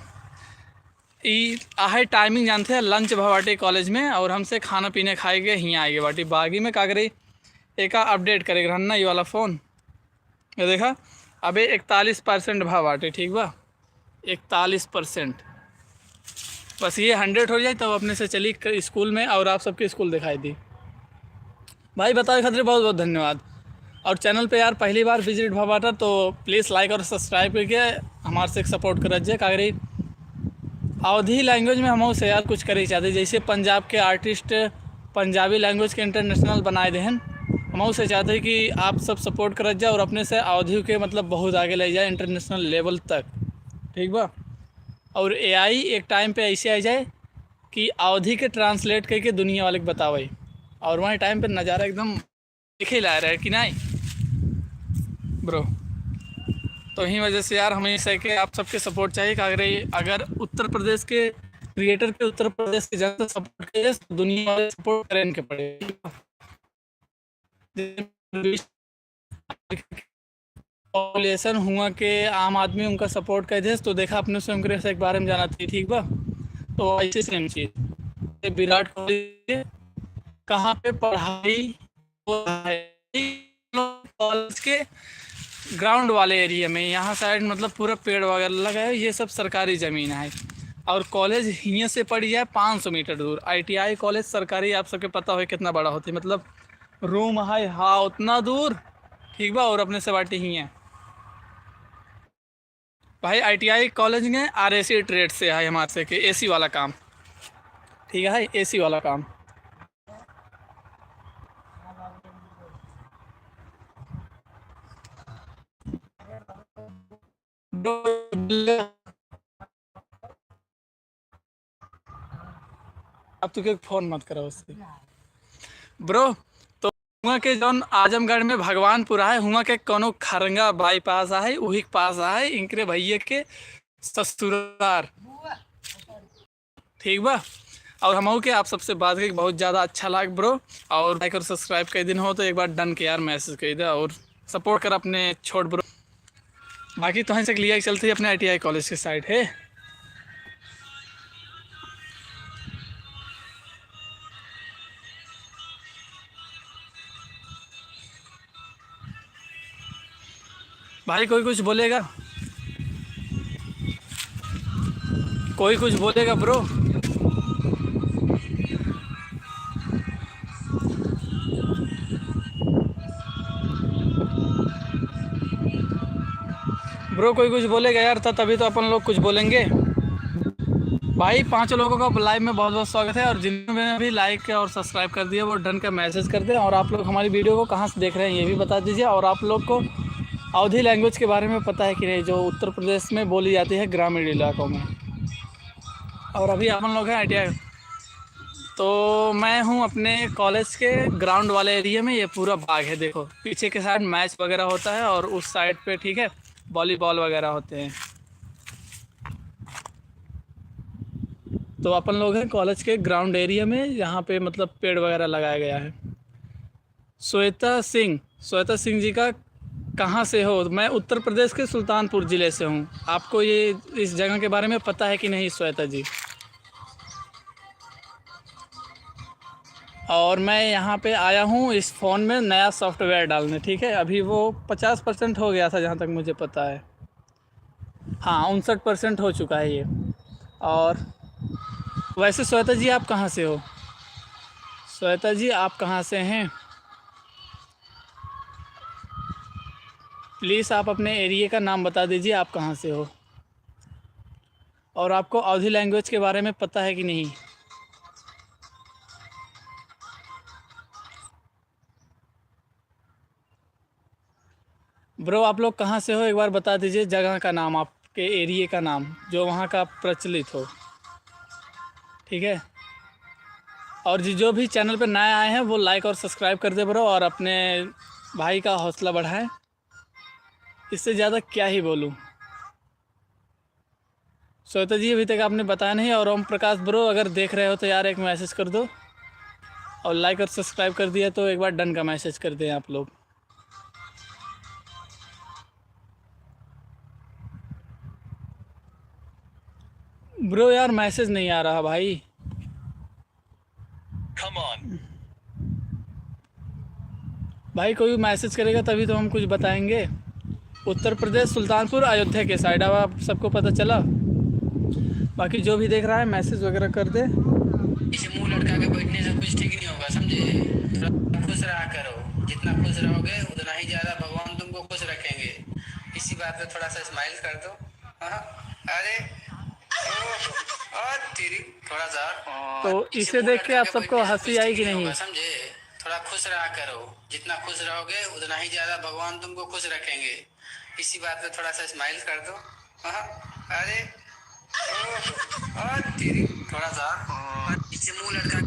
ई आहे टाइमिंग जानते हैं, लंच भवाटे कॉलेज में, और हमसे खाना पीने खाए के हियाँ आए बाटी बागी में। का करी, एका अपडेट करे के रहन ना, ये वाला फ़ोन, ये देखा, अबे इकतालीस परसेंट भा बाटे, ठीक बा, इकतालीस परसेंट। बस ये हंड्रेड हो जाए तब अपने से चली क-, स्कूल में और आप सबके स्कूल दिखाई दी। भाई बतावे खातिर बहुत बहुत धन्यवाद। और चैनल पे यार पहली बार विजिट भा बाटा तो प्लीज़ लाइक और सब्सक्राइब करके हमारे से सपोर्ट करत जे, का करी अवधी लैंग्वेज में हम से यार कुछ करे चाहते, जैसे पंजाब के आर्टिस्ट पंजाबी लैंग्वेज के इंटरनेशनल बनाए देहन। हम से चाहते हैं कि आप सब सपोर्ट करत जाए और अपने से अवधी के मतलब बहुत आगे ले जाए इंटरनेशनल लेवल तक, ठीक बा? और एआई एक टाइम पे ऐसे आ जाए कि अवधी के ट्रांसलेट करके दुनिया वाले के बतावे, और वहाँ टाइम पे नज़ारा एकदम देखे ला रहा है कि नहीं ब्रो। तो ही वजह से यार हमें से के आप सबके सपोर्ट चाहिए कि अगर, अगर उत्तर प्रदेश के क्रिएटर के उत्तर प्रदेश के जनता सपोर्ट करे तो दुनिया वाले सपोर्ट करें के पड़े। पॉपुलेशन हुआ के आम आदमी उनका सपोर्ट कर दे, तो देखा अपने से उनके से एक बारे में जाना चाहिए, ठीक बा? तो ऐसे सेम चीज़, ये विराट कोहली कहाँ पे पढ़ाई हो रहा है, कॉलेज के ग्राउंड वाले एरिया में, यहाँ साइड मतलब पूरा पेड़ वगैरह लगा है, ये सब सरकारी ज़मीन है। और कॉलेज हियाँ से पड़ जाए पाँच सौ मीटर दूर, आईटीआई कॉलेज सरकारी, आप सबके पता हो कितना बड़ा होता है, मतलब रूम है, हाँ, उतना दूर, ठीक बा, और अपने से बाटी ही है। भाई, आईटीआई कॉलेज में आरएसी ट्रेड से है हमारे से के एसी वाला काम, ठीक है, एसी वाला काम। अब तू के फोन मत करो उससे। ब्रो, तो हुआ के जौन आजमगढ़ में भगवानपुर आहे, हुआ के कोनो खरंगा बाईपास आहे, उही के पास आहे, इनकरे भैया के ससुरार। ठीक बा? और हमहू के आप सबसे बात करके बहुत ज़्यादा अच्छा लाग ब्रो। और लाइक और सब्सक्राइब कर दिन हो तो एक बार डन के यार मैसेज कर दे और सपोर्ट कर अपने छोट ब्रो। बाकी तो से लिया चलते ही अपने आईटीआई कॉलेज के साइड है। भाई, कोई कुछ बोलेगा? कोई कुछ बोलेगा ब्रो? ब्रो, कोई कुछ बोलेगा यार, त-, तभी तो अपन लोग कुछ बोलेंगे। भाई, पाँचों लोगों का लाइव में बहुत बहुत स्वागत है, और जिन्होंने भी लाइक और सब्सक्राइब कर दिया, वो डन का मैसेज कर दें। और आप लोग हमारी वीडियो को कहाँ से देख रहे हैं, ये भी बता दीजिए। और आप लोग को अवधी लैंग्वेज के बारे में पता है कि नहीं, जो उत्तर प्रदेश में बोली जाती है ग्रामीण इलाकों में। और अभी अपन लोग हैं आईटीआई, तो मैं हूँ अपने कॉलेज के ग्राउंड वाले एरिया में। ये पूरा बाग है, देखो पीछे के साइड मैच वगैरह होता है और उस साइड पे, ठीक है, वॉलीबॉल वगैरह होते हैं। तो अपन लोग हैं कॉलेज के ग्राउंड एरिया में, यहाँ पे मतलब पेड़ वगैरह लगाया गया है। श्वेता सिंह, श्वेता सिंह जी का कहाँ से हो? मैं उत्तर प्रदेश के सुल्तानपुर ज़िले से हूँ। आपको ये, इस जगह के बारे में पता है कि नहीं श्वेता जी? और मैं यहाँ पे आया हूँ इस फ़ोन में नया सॉफ्टवेयर डालने, ठीक है? अभी वो पचास परसेंट हो गया था, जहाँ तक मुझे पता है। हाँ, उनसठ परसेंट हो चुका है ये। और वैसे श्वेता जी, आप कहाँ से हो? श्वेता जी, आप कहाँ से हैं? प्लीज़ आप अपने एरिया का नाम बता दीजिए, आप कहाँ से हो? और आपको अवधी लैंग्वेज के बारे में पता है कि नहीं? ब्रो, आप लोग कहाँ से हो, एक बार बता दीजिए जगह का नाम, आपके एरिया का नाम, जो वहाँ का प्रचलित हो, ठीक है। और जी, जो भी चैनल पे नए आए हैं, वो लाइक और सब्सक्राइब कर दे ब्रो, और अपने भाई का हौसला बढ़ाएं। इससे ज़्यादा क्या ही बोलूँ। श्वेता जी, अभी तक आपने बताया नहीं। और ओम प्रकाश ब्रो, अगर देख रहे हो तो यार, एक मैसेज कर दो, और लाइक और सब्सक्राइब कर दिया तो एक बार डन का मैसेज कर दें आप लोग। ब्रो यार, मैसेज नहीं आ रहा भाई। Come on। भाई, कोई मैसेज करेगा तभी तो हम कुछ बताएंगे। उत्तर प्रदेश, सुल्तानपुर, अयोध्या के साइड। अब आप सबको पता चला, बाकी जो भी देख रहा है, मैसेज वगैरह कर दे। इसे मुंह लटका के बैठने से कुछ ठीक नहीं होगा, समझे? थोड़ा खुश रहा करो, जितना खुश रहोगे उतना ही ज्यादा भगवान तुमको खुश रखेंगे। इसी बात पे थोड़ा सा स्माइल कर दो। हाँ, अरे, ओ, ओ, तेरी, थोड़ा सा, ओ, तो इसे देख के आप सबको हंसी आई कि नहीं? समझे? थोड़ा खुश रहा करो, जितना खुश रहोगे उतना ही ज्यादा भगवान तुमको खुश रखेंगे। इसी बात पे थोड़ा सा स्माइल कर दो। हाँ, अरे, ओ, ओ, तेरी, थोड़ा सा, ओ, पीछे मुंह लटका।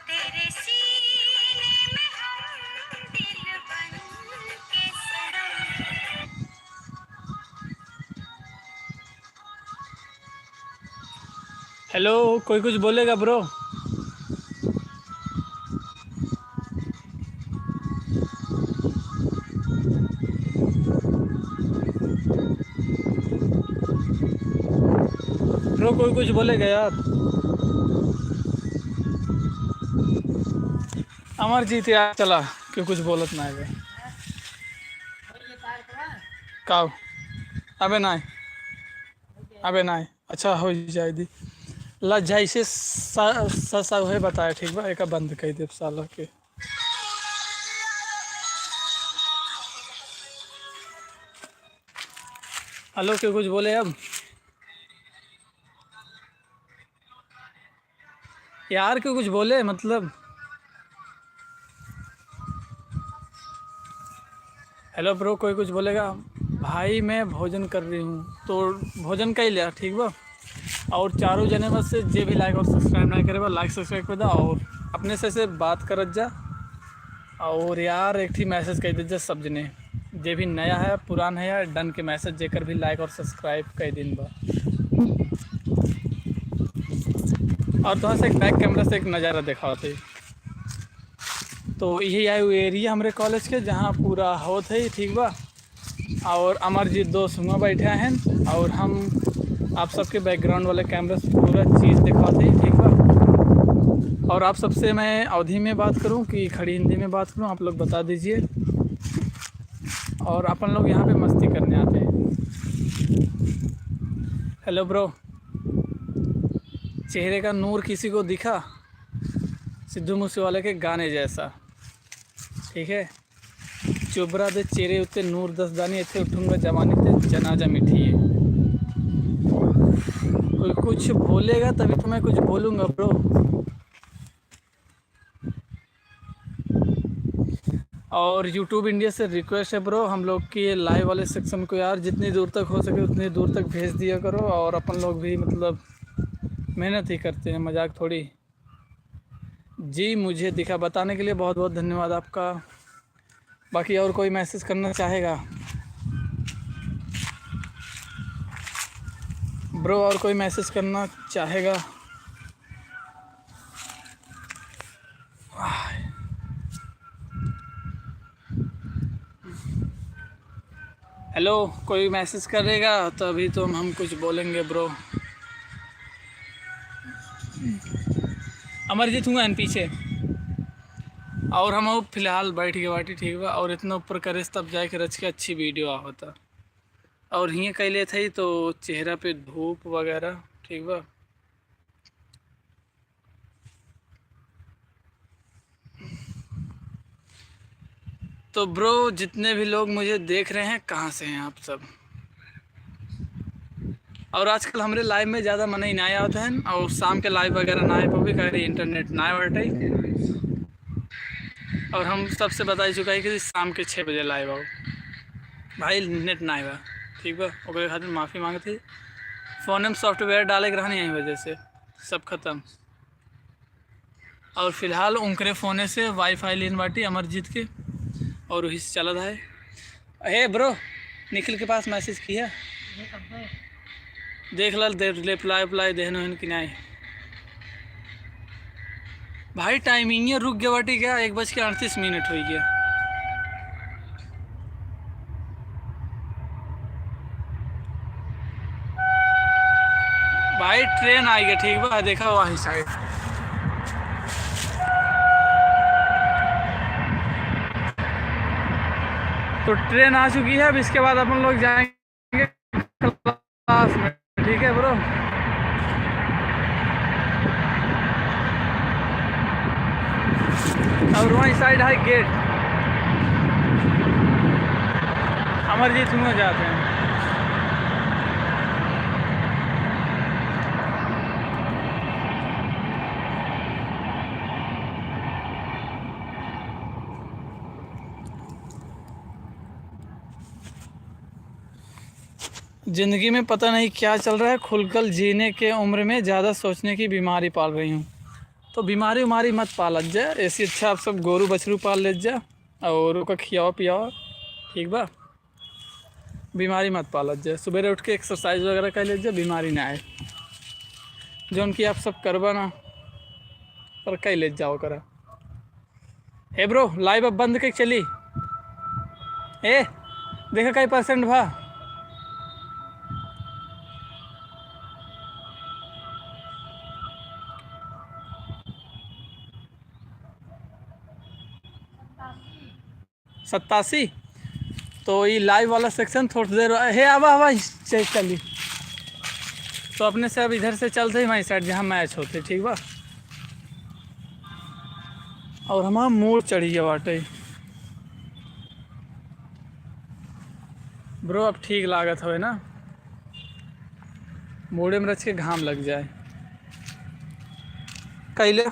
तेरे सीने में हम दिल बन के सनम। हेलो, कोई कुछ बोलेगा ब्रो? ब्रो, कोई कुछ बोलेगा यार? अमरजीत यार, चला, क्यों कुछ बोलत ना है बे? काव? अबे नाय, अबे नाय। अच्छा, हो जाए दी। ला, जैसे सा-, सा-, सा-, उहे बताए, ठीक बा, एका बंद कर देब साला के। हेलो, क्यों कुछ बोले अब? यार, क्यों कुछ बोले, मतलब। हेलो ब्रो, कोई कुछ बोलेगा? भाई, मैं भोजन कर रही हूँ, तो भोजन कर लिया, ठीक बा? और चारों जने में से जे भी लाइक और सब्सक्राइब नहीं करे बा, लाइक सब्सक्राइब कर दा और अपने से, से बात करत जा। और यार, एक ठी मैसेज कह दे जा सब जने, जे भी नया है, पुरान है यार, डन के मैसेज, जेकर भी लाइक और सब्सक्राइब कह दिन बा। और थोड़ा सा एक बैक कैमरा से एक नज़ारा दिखावत है। तो यही आए हुए एरिया हमरे कॉलेज के, जहाँ पूरा होत है, ठीक बा। और अमरजीत दोस्त हुआ बैठे हैं और हम आप सबके बैकग्राउंड वाले कैमरा से पूरा चीज़ दिखाते हैं, ठीक बा। और आप सबसे मैं अवधी में बात करूं कि खड़ी हिंदी में बात करूं, आप लोग बता दीजिए। और अपन लोग यहाँ पे मस्ती करने आते हैं। हेलो ब्रो, चेहरे का नूर किसी को दिखा? सिद्धू मूसेवाले के गाने जैसा, ठीक है। चुबरा दे चेहरे उत्ते नूर दस दानी, इत्थे उठूंगा जवानी ते जनाजा मिठी है। कोई कुछ बोलेगा तभी तो मैं कुछ बोलूँगा ब्रो। और YouTube इंडिया से रिक्वेस्ट है ब्रो, हम लोग के लाइव वाले सेक्शन को यार जितनी दूर तक हो सके उतनी दूर तक भेज दिया करो। और अपन लोग भी मतलब मेहनत ही करते हैं, मजाक थोड़ी। जी, मुझे दिखा बताने के लिए बहुत बहुत धन्यवाद आपका। बाकी और कोई मैसेज करना चाहेगा ब्रो? और कोई मैसेज करना चाहेगा? हेलो, कोई मैसेज करेगा तो अभी तो हम, हम कुछ बोलेंगे ब्रो। अमरजीत हुआ है पीछे। और हम अब फिलहाल बैठ के बाटी, ठीक बा। और इतना ऊपर करे तब जाके रच के अच्छी वीडियो आवता। और हियाँ कैले थे तो चेहरा पे धूप वगैरह, ठीक बा। तो ब्रो, जितने भी लोग मुझे देख रहे हैं, कहाँ से हैं आप सब? और आजकल हमरे live में ज़्यादा मनई नाहीं आवत हैं और शाम के live वगैरह नाहीं पावे, काहे internet नाहीं बाटे। और हम सबसे बताई चुका है कि शाम के छः बजे live आओ भाई, net नाहीं बा, ठीक बा, ओकरे खातिर माफ़ी मांगत ही। Phone में software डाले के रहन, यही वजह से सब खत्म। और फिलहाल उनकरे फोने से Wi-Fi लेन बाटी अमरजीत के, और वही से चलत है। हे bro, निखिल के पास message किया, देख लाल दे, reply उप्लाई देहन होहन कि नाहीं। भाई, timing ये रुक गया बाटी क्या? एक बज के अड़तीस मिनट हो गया। भाई, train आ गया, ठीक बा, देखा वही side। तो train आ चुकी है, अब इसके बाद अपन लोग जाएंगे class में, ठीक है bro। और वहीं side है gate, अमरजीत हुआ जाते हैं। जिंदगी में पता नहीं क्या चल रहा है, खुलकर जीने के उम्र में ज़्यादा सोचने की बीमारी पाल रही हूँ। तो बीमारी उमारी मत पालत जा, ऐसी अच्छा आप सब गोरू बछरू पाल लेत जा और ओका खियावा पियावा, ठीक बा? बीमारी मत पालत जा, सुबेरे उठ के exercise वगैरह कर लेत जा, बीमारी ना आए। जौन कि आप सब करबा ना, पर कर लेत जाओ करा। ए bro, live अब बंद के चली। ए, देखा कई percent भा। सत्तासी। तो ये live वाला section थोड़ी देर, हे आवा, आवा, चेक कर ली। तो अपने से अब इधर से चलते ही वहीं side जहाँ match होते, ठीक बा? और हमारा मूड़ चढ़ी गया बाटे। Bro, अब ठीक लागत हवे ना? मूड़े में रच के घाम लग जाए। कैले?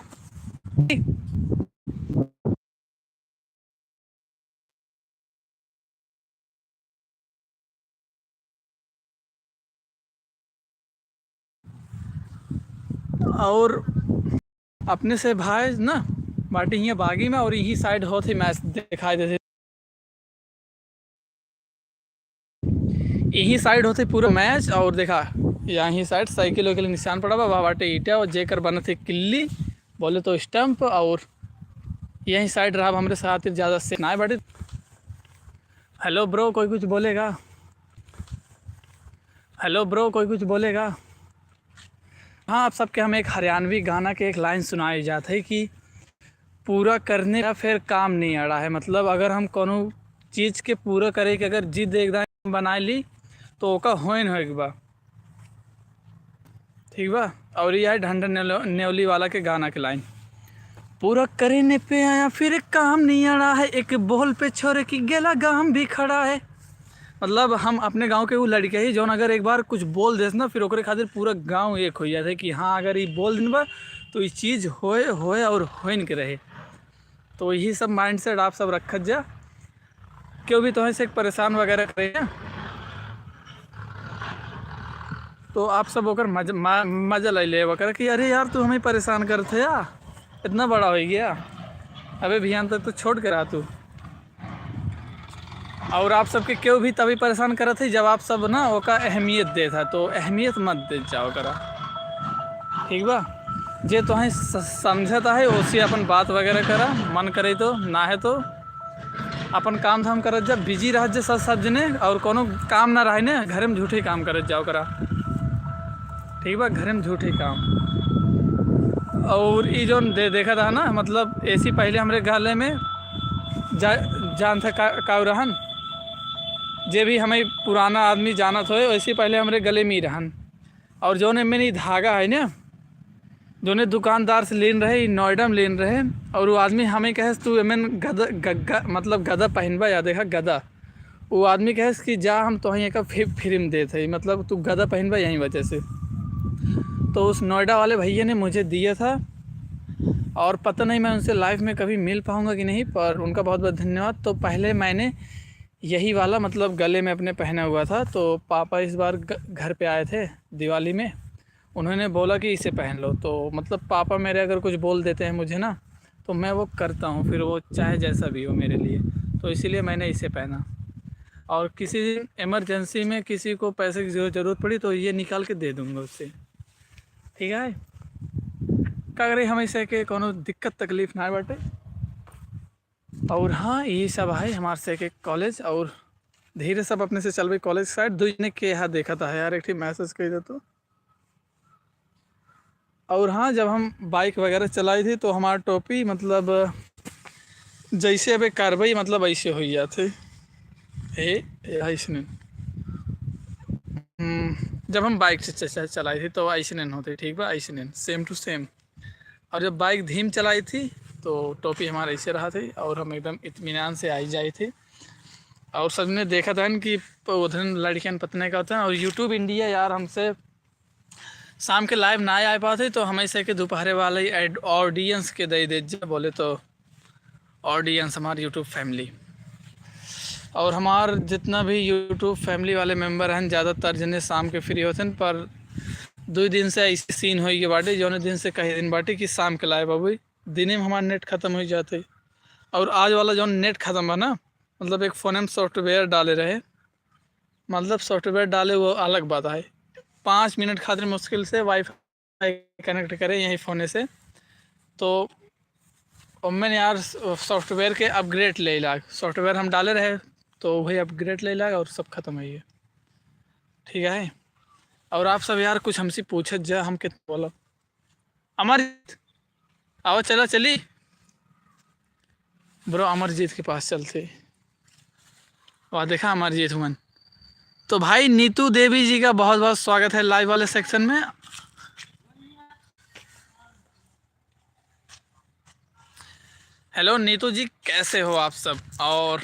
और अपने से भाई ना बाटी हियाँ बागी में और यही side होत ही match दिखाई देते। यही side होते पूरा match और देखा यही side साइकिल वाइकिल निशान पड़ा बा, वह बाटे ईटा और जेकर बनत है किल्ली, बोले तो stump। और यही side रहा हमरे साथ ज़्यादा से ना बाटे। Hello bro, कोई कुछ बोलेगा? Hello bro, कोई कुछ बोलेगा? हाँ, आप सबके हम एक हरियाणवी गाना के एक line सुनाए जात है कि पूरा करने का फिर काम नहीं अड़ा है। मतलब अगर हम कोनो चीज़ के पूरा करे के अगर जिद एकदम बनाए ली तो ओका होइन होए के बा। ठीक बा। और ये है ढंढन नेलो-, नेवली वाला के गाना के line। पूरा करने पे आया फिर काम नहीं अड़ा है, एक बोल पे छोरे की गेला गाम भी खड़ा है। मतलब हम अपने गाँव के वो लड़के ही जौन अगर एक बार कुछ बोल देस ना फिर ओकरे खातिर पूरा गाँव एक हो जाते कि हाँ अगर ये बोल दिन बा तो ये चीज़ होए होए और होइन के रहे। तो यही सब mindset आप सब रखत जा। क्यों भी तोहे से परेशान वगैरह करे ना, तो आप सब ओकर मज-, मा-, मजा ले ले ओकर कि अरे यार तू हमें परेशान करत है यार, इतना बड़ा हो गया, अबे भियान तक तो छोड़ के रहा तू। और आप सबके क्यों भी तभी परेशान करत है जब आप सब ना ओका अहमियत देत है, तो अहमियत मत देत जाओ करा, ठीक बा? जे तोहे स-, समझत आहे ओसे अपन बात वगैरह करा, मन करे तो, ना है तो अपन काम धाम करत जा, busy रहत जा सब, सब जने, और कोनो काम ना रहे ने, घरे में झूठे काम करत जाओ करा, ठीक बा? घरे में झूठे काम। और ई जौन दे-, देखत है ना, मतलब ऐसी पहले हमरे गले में जा-, जानत है का, का रहन, जे भी हमें पुराना आदमी जानत होए, वैसे पहले हमरे गले में ही रहन। और जौन एमे ई धागा है ना, जौने दुकानदार से लेन रहे, ई नोएडा में लेन रहे, और वो आदमी हमें कहे, "तू एमन गदा, गग्गा, मतलब गदा पहनबा या देखा गदा।" वो आदमी कहे कि जा, हम तोहई एका फि-, फिल्म देत हई, मतलब तू गदा पहिनबा यही वजह से। तो उस नोएडा वाले भैया ने मुझे दिया था, और पता नहीं मैं उनसे लाइव में कभी मिल पाऊँगा कि नहीं, पर उनका बहुत बहुत धन्यवाद। तो पहले मैंने यही वाला, मतलब गले में अपने पहना हुआ था, तो पापा इस बार घ-, घर पे आए थे दिवाली में, उन्होंने बोला कि इसे पहन लो। तो मतलब पापा मेरे अगर कुछ बोल देते हैं मुझे ना, तो मैं वो करता हूँ, फिर वो चाहे जैसा भी हो मेरे लिए। तो इसीलिए मैंने इसे पहना। और किसी दिन इमरजेंसी में किसी को पैसे की जरूरत, जरूरत पड़ी तो ये निकाल के दे दूँगा उससे, ठीक है? का करी, हमेशा के कोनो दिक्कत तकलीफ ना बाटे। और हाँ, ये सब है हमार से के कॉलेज। और धीरे सब अपने से चलबे कॉलेज साइड। दू जने के यहाँ देखा था यार, एक ठे मैसेज कर दे तो। और हाँ, जब हम बाइक वगैरह चलाई थी तो हमार टोपी, मतलब जैसे अबे कार्रवाई, मतलब ऐसे हो जाते। ए, ए, ऐसे नहीं। हम्म, जब हम बाइक से च-, च-, चलाई थी तो ऐसे नहीं होते, ठीक बा, ऐसे नहीं, सेम टू सेम। और जब बाइक धीम चलाई थी तो टोपी हमारा ऐसे रहा थी और हम एकदम इत्मीनान से आई जाई थी। और सबने देखा था कि प-, उधर लड़कियन पतने का होता है। और YouTube इंडिया यार हमसे शाम के लाइव ना आ पाते तो हमेशा के दोपहरे वाले एड-, ऑडियंस के दे दे जा बोले तो ऑडियंस हमार YouTube फैमिली। और हमार जितना भी YouTube फैमिली वाले मेंबर हैं, ज़्यादातर जने शाम के फ्री होते हैं, पर दो दिन से ऐसे सीन होई के बाटे, जौने दिन से कहे दिन बाटे कि शाम के लाइव अबे दिने में हमार नेट खत्म हो जाते। और आज वाला जौन नेट खत्म बा ना, मतलब एक फ़ोन में सॉफ्टवेयर डाले रहे, मतलब सॉफ्टवेयर डाले वो अलग बात है, पाँच मिनट खातिर मुश्किल से वाईफाई कनेक्ट करे यही फ़ोन से। तो ओमेन यार सॉफ्टवेयर के अपग्रेड ले लाग, सॉफ्टवेयर हम डाले रहे तो वही अपग्रेड ले लाग और सब खत्म है ये, ठीक है। और आप सब यार कुछ हमसे पूछत जा, हम के बोलब। अमरजीत, आओ चला चली। ब्रो, अमरजीत के पास चलते। वाह, देखा अमरजीत हुमन। तो भाई नीतू देवी जी का बहुत बहुत स्वागत है लाइव वाले सेक्शन में। हेलो नीतू जी, कैसे हो आप सब, और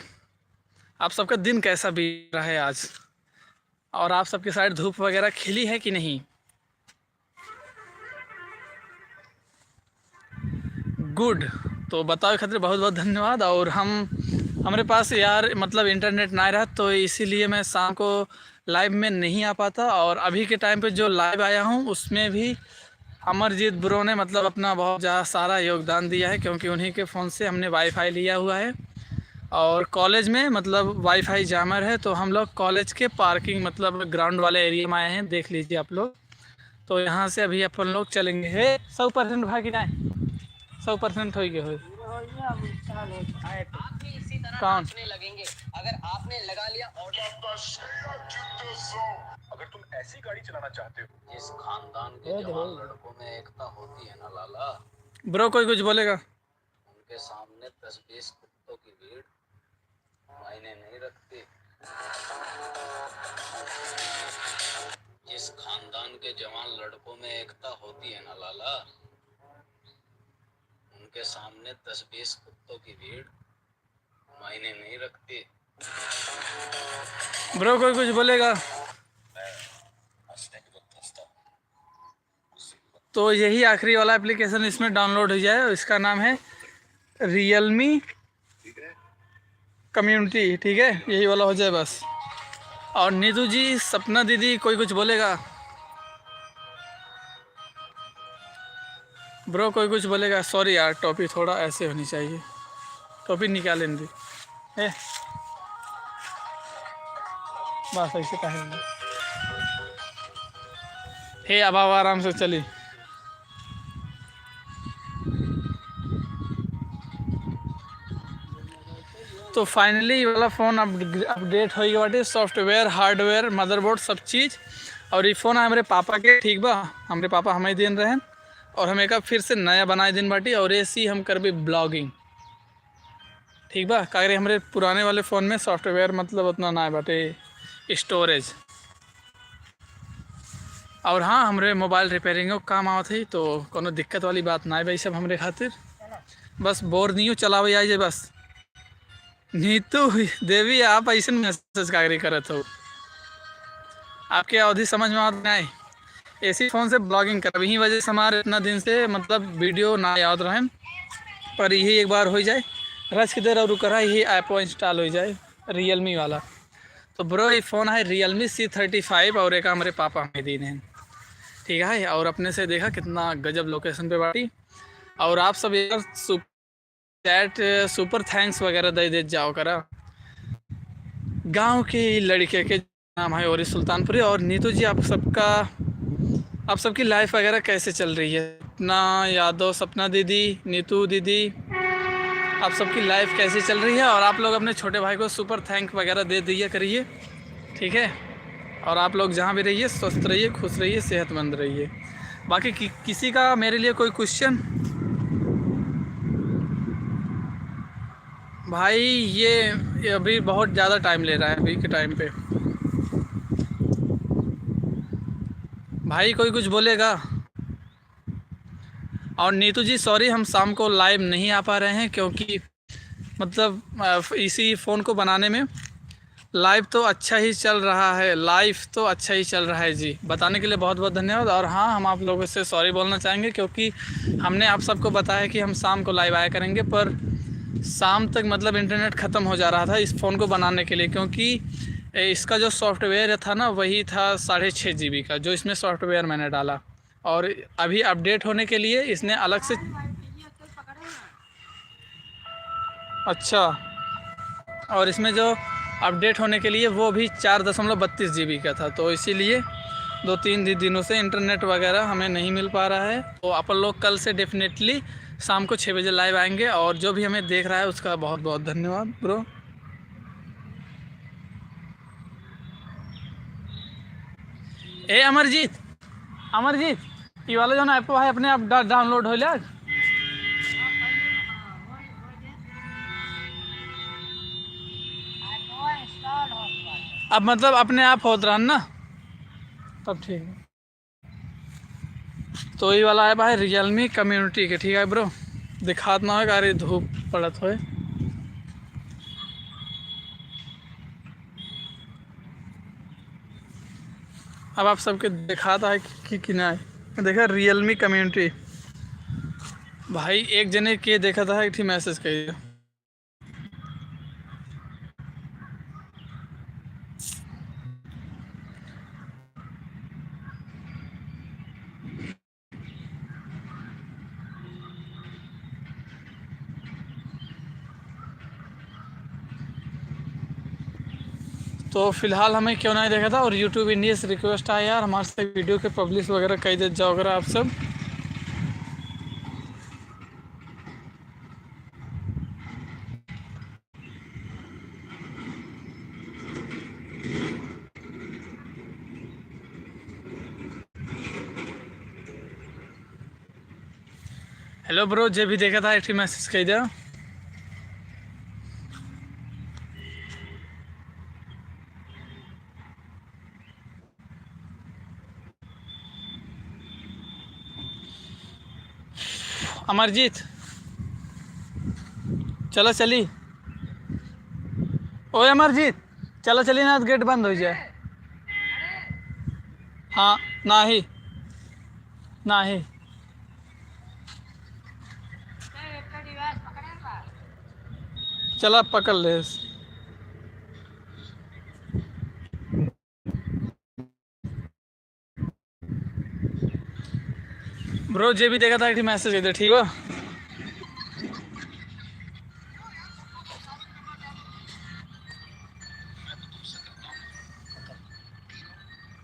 आप सबका दिन कैसा बीत रहा है आज, और आप सबके साइड धूप वगैरह खिली है कि नहीं? गुड। तो बतावे खातिर बहुत बहुत धन्यवाद। और हम, हमरे पास यार मतलब इंटरनेट ना रहा, तो इसीलिए मैं शाम को लाइव में नहीं आ पाता। और अभी के टाइम पे जो लाइव आया हूँ उसमें भी अमरजीत ब्रो ने मतलब अपना बहुत ज़्यादा सारा योगदान दिया है, क्योंकि उन्हीं के फ़ोन से हमने वाईफाई लिया हुआ है। और कॉलेज में मतलब वाईफाई जैमर है, तो हम लोग कॉलेज के पार्किंग मतलब ग्राउंड वाले एरिया में आए हैं, देख लीजिए आप लोग। तो यहाँ से अभी अपन लोग चलेंगे। हे, सौ परसेंट भा कि नाहीं? सौ परसेंट होइ गए हो। कौन? अगर तुम ऐसी गाड़ी चलाना चाहते हो जिस खानदान के जवान लड़कों में एकता होती है ना लाला। ब्रो, कोई कुछ बोलेगा? उनके सामने दस बीस कुत्तों की भीड़ मायने नहीं रखती। जिस खानदान के जवान लड़कों में एकता होती है ना लाला, उनके सामने दस बीस कुत्तों की भीड़ मायने नहीं रखती। ब्रो, कोई कुछ बोलेगा? मैं हंसने की वक्त हंसता हूँ। तो यही आखिरी वाला एप्लीकेशन इसमें डाउनलोड हो जाए, इसका नाम है रियलमी कम्युनिटी, ठीक है, यही वाला हो जाए बस। और नीतू जी, सपना दीदी, कोई कुछ बोलेगा? ब्रो, कोई कुछ बोलेगा? सॉरी यार, टोपी थोड़ा ऐसे होनी चाहिए, टोपी निकालें दी। ए, बस ऐसे पहन ली। हे, अब आओ, आराम से चली। तो फाइनली ये वाला फ़ोन अप-, अपडेट होइ गए बाटे, सॉफ्टवेयर, हार्डवेयर, मदरबोर्ड, सब चीज़। और ये फ़ोन हमरे पापा के, ठीक बा, हमरे पापा हमें देन रहे और हम एका फिर से नया बनाए दिन बाटी। और ऐसी हम करबे ब्लॉगिंग, ठीक बा, काहे हमरे पुराने वाले फ़ोन में सॉफ्टवेयर मतलब उतना ना बाटे, स्टोरेज। और हाँ, हमरे मोबाइल रिपेयरिंगो काम आवत है, तो कोनो दिक्कत वाली बात ना बा, ई सब हमरे खातिर बस बोर नहीं हो, चलावे आई जाए बस। नीतू देवी, आप ऐसन मैसेज कागरी करत हो? आपके अवधी समझ में आवत नहीं। ऐसी फ़ोन से ब्लॉगिंग करब, यही वजह से हमारे इतना दिन से, मतलब, वीडियो ना आवत रहे, पर यही एक बार हो जाए, रच के देर और करा, यही ऐप इंस्टॉल हो जाए, रियलमी वाला। तो ब्रो, ये फ़ोन है रियलमी सी थर्टी फाइव और एक हमारे पापा हमें दीन हैं, ठीक है। और अपने से देखा कितना गजब लोकेशन पे बाटी। और आप सब यार सु-, चैट, सुपर थैंक्स वगैरह दे दे जाओ करा। गांव के ही लड़के के नाम है ओरी सुल्तानपुरी। और नीतू जी, आप सबका, आप सबकी लाइफ वगैरह कैसे चल रही है? सपना यादव, सपना दीदी, नीतू दीदी, आप सबकी लाइफ कैसे चल रही है? और आप लोग अपने छोटे भाई को सुपर थैंक वगैरह दे दिया करिए, ठीक है। और आप लोग जहाँ भी रहिए, स्वस्थ रहिए, खुश रहिए, सेहतमंद रहिए। बाकी कि, किसी का मेरे लिए कोई क्वेश्चन? भाई, ये, ये अभी बहुत ज़्यादा टाइम ले रहा है अभी के टाइम पे। भाई, कोई कुछ बोलेगा? और नीतू जी, सॉरी, हम शाम को लाइव नहीं आ पा रहे हैं, क्योंकि, मतलब, अ, इसी फ़ोन को बनाने में लाइव तो अच्छा ही चल रहा है, लाइव तो अच्छा ही चल रहा है जी। बताने के लिए बहुत बहुत धन्यवाद। और हाँ, हम आप लोगों से सॉरी बोलना चाहेंगे, क्योंकि हमने आप सबको बताया कि हम शाम को लाइव आया करेंगे, पर शाम तक, मतलब, इंटरनेट ख़त्म हो जा रहा था इस फ़ोन को बनाने के लिए, क्योंकि, ए, इसका जो सॉफ्टवेयर था ना, वही था साढ़े छः जी बी का, जो इसमें सॉफ्टवेयर मैंने डाला। और अभी अपडेट होने के लिए इसने अलग से, अच्छा, और इसमें जो अपडेट होने के लिए वो भी चार दशमलव बत्तीस जी बी का था, तो इसीलिए दो तीन दि-, दिनों से इंटरनेट वगैरह हमें नहीं मिल पा रहा है। तो अपन लोग कल से डेफिनेटली शाम को छः बजे लाइव आएंगे, और जो भी हमें देख रहा है उसका बहुत बहुत धन्यवाद ब्रो। ए अमरजीत, अमरजीत, ई वाला जौन ऐप है अपने आप डा-, डाउनलोड होइला? अब मतलब अपने आप होत रहन ना, तब ठीक है। तो ई वाला ऐप है रियलमी कम्युनिटी के, ठीक है ब्रो, दिखात ना होए, अरे धूप पड़त होए। अब आप सबके दिखाता है कि, कि, कि ना है। देखा, रियलमी कम्युनिटी। भाई, एक जने के देखा था, एक ठी मैसेज करिए। तो फिलहाल हमें क्यों नहीं देखा था, और YouTube इंडिया से रिक्वेस्ट आया यार, हमारे से वीडियो के पब्लिश वगैरह कई देत जाओ अगर आप सब। हेलो ब्रो, जे भी देखा था, एक ठे मैसेज कह दे। अमरजीत, चला चली। ओए अमरजीत, चला चली ना, गेट बंद हो जाए। हाँ, नाही, नाही। चला पकड़ ले। ब्रो, जे भी देखा था, एक ठे मैसेज दे दे, ठीक बा?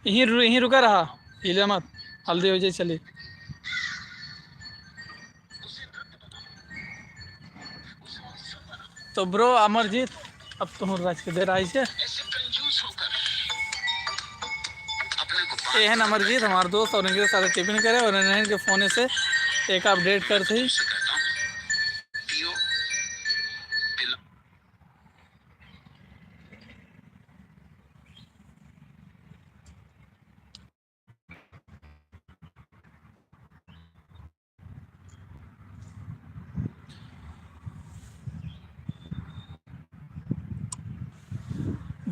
यहीं रु-, यहीं रुका रहा, हिले मत, हल्दी हो जाए, चली। तो ब्रो अमरजीत, अब तुम राज के देर आई से। ये है अमरजीत, हमारे दोस्त, और इनके साथ टिफिन करे और इन्हें के फोन से एक अपडेट करते ही।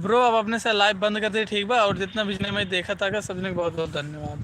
ब्रो, अब अपने से लाइव बंद कर दे, ठीक बा? और जितना भी जने में देखा था, सब जने के बहुत बहुत धन्यवाद।